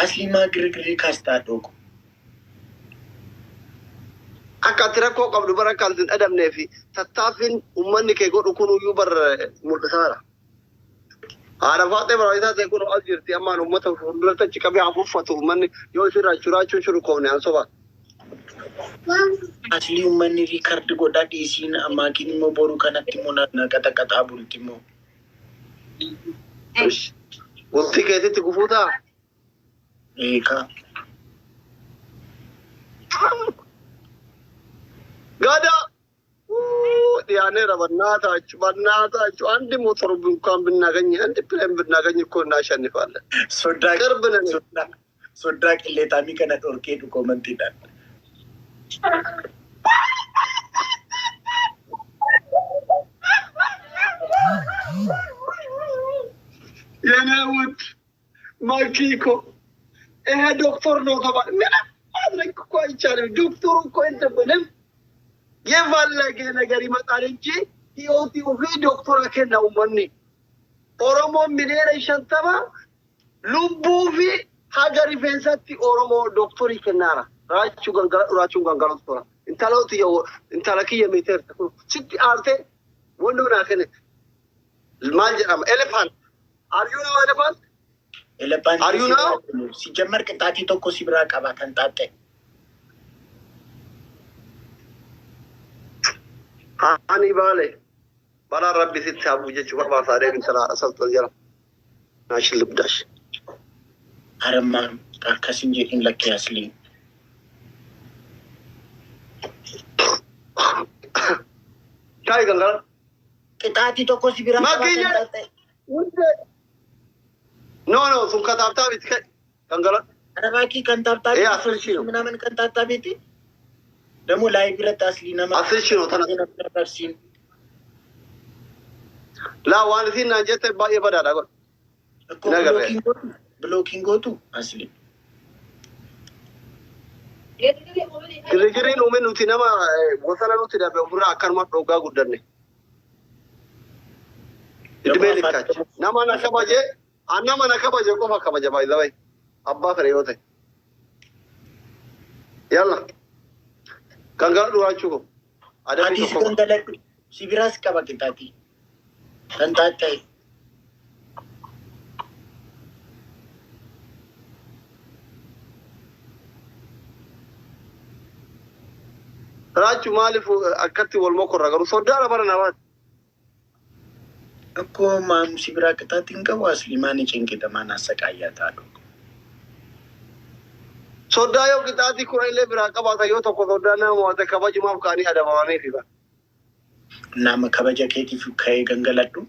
Asliimaa girgirii kaastaa dhooqu. Akka ati rakkoo qabdu bara akka ati hin dhadhabnee fi tattaaffiin uummanni kee godhu kunuyyuu bar mul'isaadha. Haadha faaxee baraachisaa ta'e kun as jirti ammaan uummata fuulduratti achi qabee hafuuffatu uummanni yoo isin raachuu raachuun shiru koofne an soba. Aslii uummanni record godhaa dhiisiin amaakiin immoo boru kanatti immoo na qaxaqaxaa bulti immoo. Bultii keetitti gufuu ta'a. Eegaa. Gada dhiyaaneera በእናታችሁ በእናታችሁ አንድ ሞተር እንኳን ብናገኝ አንድ plane ብናገኝ እኮ እናሸንፋለን። Sodaa ቅርብ ነን። Sodaa qilleexaamii kana dhorkee dhu commentiidhaan. የኔ ውድ ማኪኮ ይሄ ዶክተር ነው ተባለ። ምንም ማድረግ እኮ አይቻልም። ዶክተሩ እኮ እንትን ምንም የፈለገ ነገር ይመጣል እንጂ ህይወት ofii doktora kenna uummanni. Oromoon miliyoona 50 lubbuu fi haga rifeensatti Oromoo doktorii kennaara. Raachuu gangala raachuun gangalatu tola. Intala intala kiyya meeteerta kun sitti aartee wannoo naa kenne maal jedhama elephant. Are you know elephant? Elephant Are you now? ሲጀመር ቅጣtii tokko si biraa qaba kan xaaxxe. Ani baale balaa rabbi sitti haa bu'u jechuu barbaadaa deemu intala haadha salxan jala. Naashin libdaash. Aramma akkasin jedhin lakkee Aslii. Kaayi galgala. Qixaatii tokko si biraa Makii qabaa jedhe. ta'e. Hundee. No, no, sun kataabtaa miti ka'e. Gangaladhu. Arabaakii kan taaptaa Ee, asir shino. ምናምን kan taaptaa beeti. ደግሞ ላይ biratti Aslii nama Asir shino tana. Barsiin. Laa waan isin naan jette baay'ee badaadha godha. እኮ Nagarree. Blocking gootu Aslii. Girgiriin uume nuti nama bosona nuti dhabe ofirraa akkanuma dhooggaa guddanne. Idimee likkaachi. Nama na kabaje, an nama na kabaje qofa kabaja by the way. Abbaa fedhe yoo ta'e. Yalla. Gangaladhu raachuu koo. Adabbii Atis tokko. gangaladhu. Si biraas qaba qixaatii. Kan taa'e. Raachuu maaliif akkatti wal mokorra garuu soddaadha bara namaati. እኮ ማም si biraa qixaatii hin qabu Aslii maani cinqita maan asaqaayyaa taadhu. Soddaa yoo qixaatii kudha illee biraa qabaata yoo tokko soddaa nama mo'ate kabajumaaf ka'anii adabamaniif bara. Nama kabaja keetiif ka'ee gangaladhu.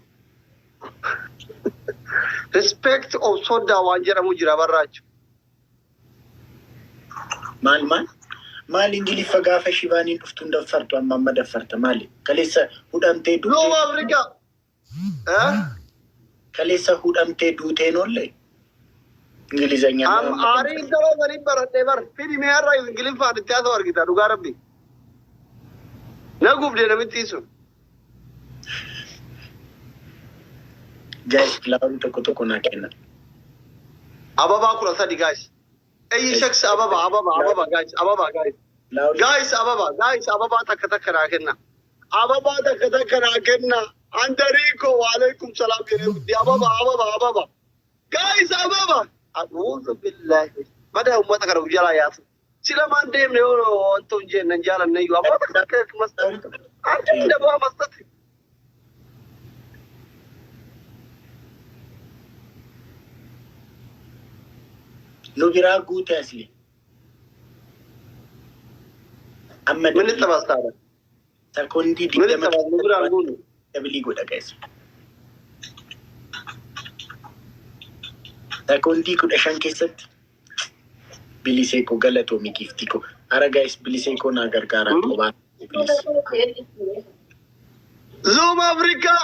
Respect of soddaa waan jedhamu jira barraachu. Maal maal? Maal Ingiliffa gaafa shibaaniin dhuftuun daffartu amma amma daffarta maali? Kaleessa hudhamtee Luba duutee Afrikaa. Eh? Kaleessa hudhamtee duuteen oolle. Ingilizanya. Am aarii intala sanii baradhee bar fidi mee har'a Ingiliffaan itti haasa'u argita dhugaa rabbi. Na gubde namitti sun. Guys, flowerii tokko tokko naa kenna. Ababaa 13 guys. Ayyi shaks ababa ababa ababa guys ababa guys. Flowerii Guys ababa guys ababaa takka takka naa kenna. Ababaa takka takka naa kenna. Andariiko waalaikum salaam jedhee guddi ababa ababa ababa. Guys ababa. A'uudhu billahi. Bada uummata kana jalaa yaasu. Sila maan deemne yoo wanta hin jenne hin jaalanne iyyuu ababa takka takka masxati. Anti dabaa masxati. Nu biraa guute Asli. Amma Min itti bastaadha. Sakondii Min itti 20 baas nu biraan guunu. Dabilii godha guys. Sakondii 15 keessatti bilisee koo galatoomi giiftii koo. Ara guys bilisee koo naa gargaaraa qobaa. Bilis. Zoom Africa.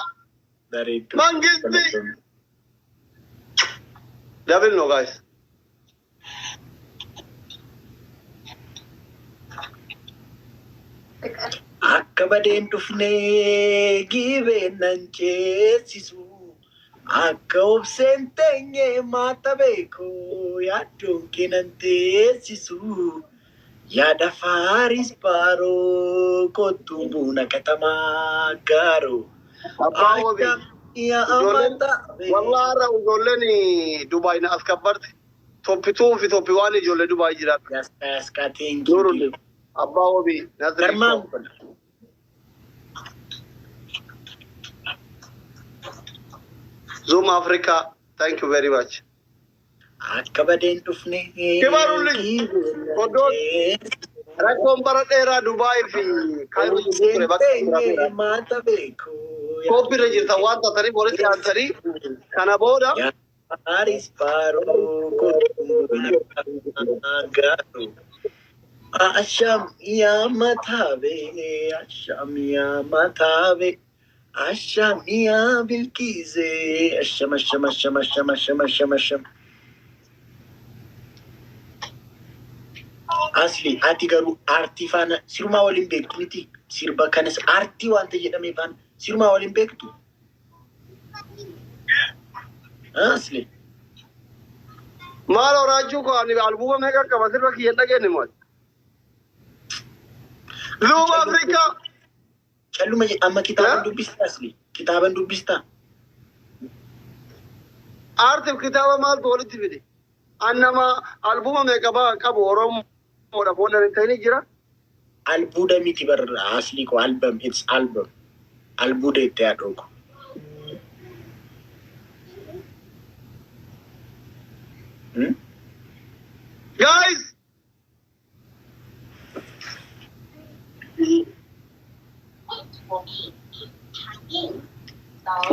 Bareedduu. Mangisti. Galatoomi. Double no guys. Akka badeen dhufnee gibeen nan ceesisu. Akka obseen teenyee maata beeku yaaddoon kee nan teessisu. Yaada faaris baaroo kottuun buna katamaa gaaroo. Abbaa wabii. Akkam yaa Ijoolleen amata wallaa har'a ijoolleen Dubaay na as kabbarte. Top 2 fi top 1 ijoollee Dubaay jiraatu. Yaskaa yaskaa thank you. Nuurullee. Abbaa wabii. Nasrii. Garmaan kun. Zoom Africa. Thank you very much. Akka badeen dhufnee Kibarulli. gibeen nan Oddoo ceesisu. Rakkoon bara dheeraa Dubaay fi Kaayiroo jidduu ture Obseen bakka teenyee maata beeku Koppii irra jirtan waan taataniif walitti aansanii kana booda yaada faaris baaroo kottuun buna katamaa gaaroo. Asham yaa mataabe, asham yaa mataabe, asham yaa bilkiise, asham asham asham asham asham asham asham. Asli ati garuu aartii faana sirumaa waliin beektu miti. Sirba kanas aartii wanta jedhame faana sirumaa waliin beektu. Asli. Maaloo raajuu koo ani albuuma meeqa qaba sirba kiyya hin dhageenye maal. Zoom Africa. Calluma amma kitaaban dubbista Asli. Kitaaban dubbista. Aartiif kitaaba maaltu walitti fide? An nama albuuma meeqa qabu Oromoodha booda hin ta'in jira. Albuuda miti bar Asli ko album, it's album. Albuuda itti yaaduu ko. Guys!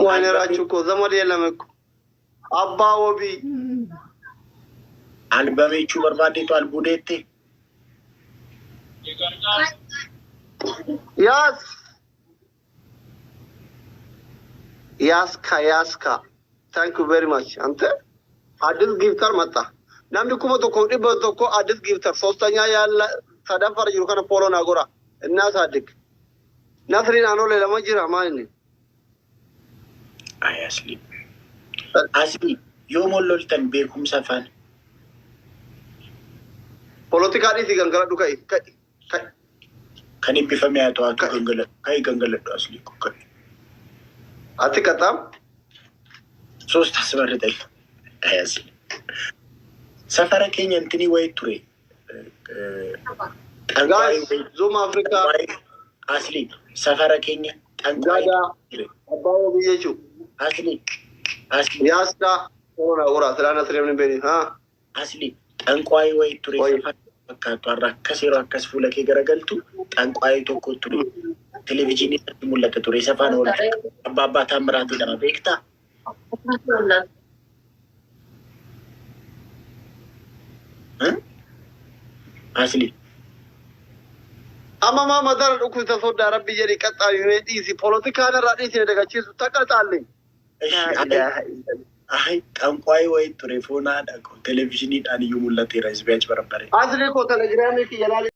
ወይኔ ራችሁ እኮ ዘመድ የለም እኮ አባ ወቢ Albamechuu barbaaddeetu albuudeette. ያስ ያስካ ያስካ thank you very much። አንተ አዲስ gifter መጣ። Namni 1100 አዲስ gifter ሶስተኛ ያለ sadaffar jiru kana follow naa godhaa እና ሳድግ Nasriin anoole lama jira maal Ay asli. Asli yoom ol loltan beekumsa faana. Poolitikaa dhiisii gangaladhu, ka'i, ka'i, ka'i. Kan eebbifame haa ta'u, haa gangaladhu. Ka'i, gangaladhu asli ka'i. Ati qaxaam. ሶስት አስመርጠኝ። Ay asli. Safara keenya intini wayii ture. Guys, Zoom Africa. Asli, safara keenya xanqwaayii Gada abbaa wabii jechuu. Asli, asli. Yaaskaa follow naa godhaa silaa Nasriin hin beekni haa. Asli, xanqwaayii wayii ture safara fakkaatu. Har'a akkas yeroo akkas fuula kee garagaltu xanqwaayii tokko ture. Televezyiinii irratti mul'ata ture. Isa faana wal abbaa abbaa Taammiraat jedhama, beektaa? Asli. Amma maa madara dhukkubsa sodaa rabbi jedhi qaxxaamimee dhiisi poolitikaan irraa dhiisi na dagachiisu taqaxaallee. Ay, xanqwaayii wayii ture foon haadha koo televezyiiniidhaan iyyuu mul'ateera. Isbee achi barbare. Asli koo telegiraamii kiyya laali.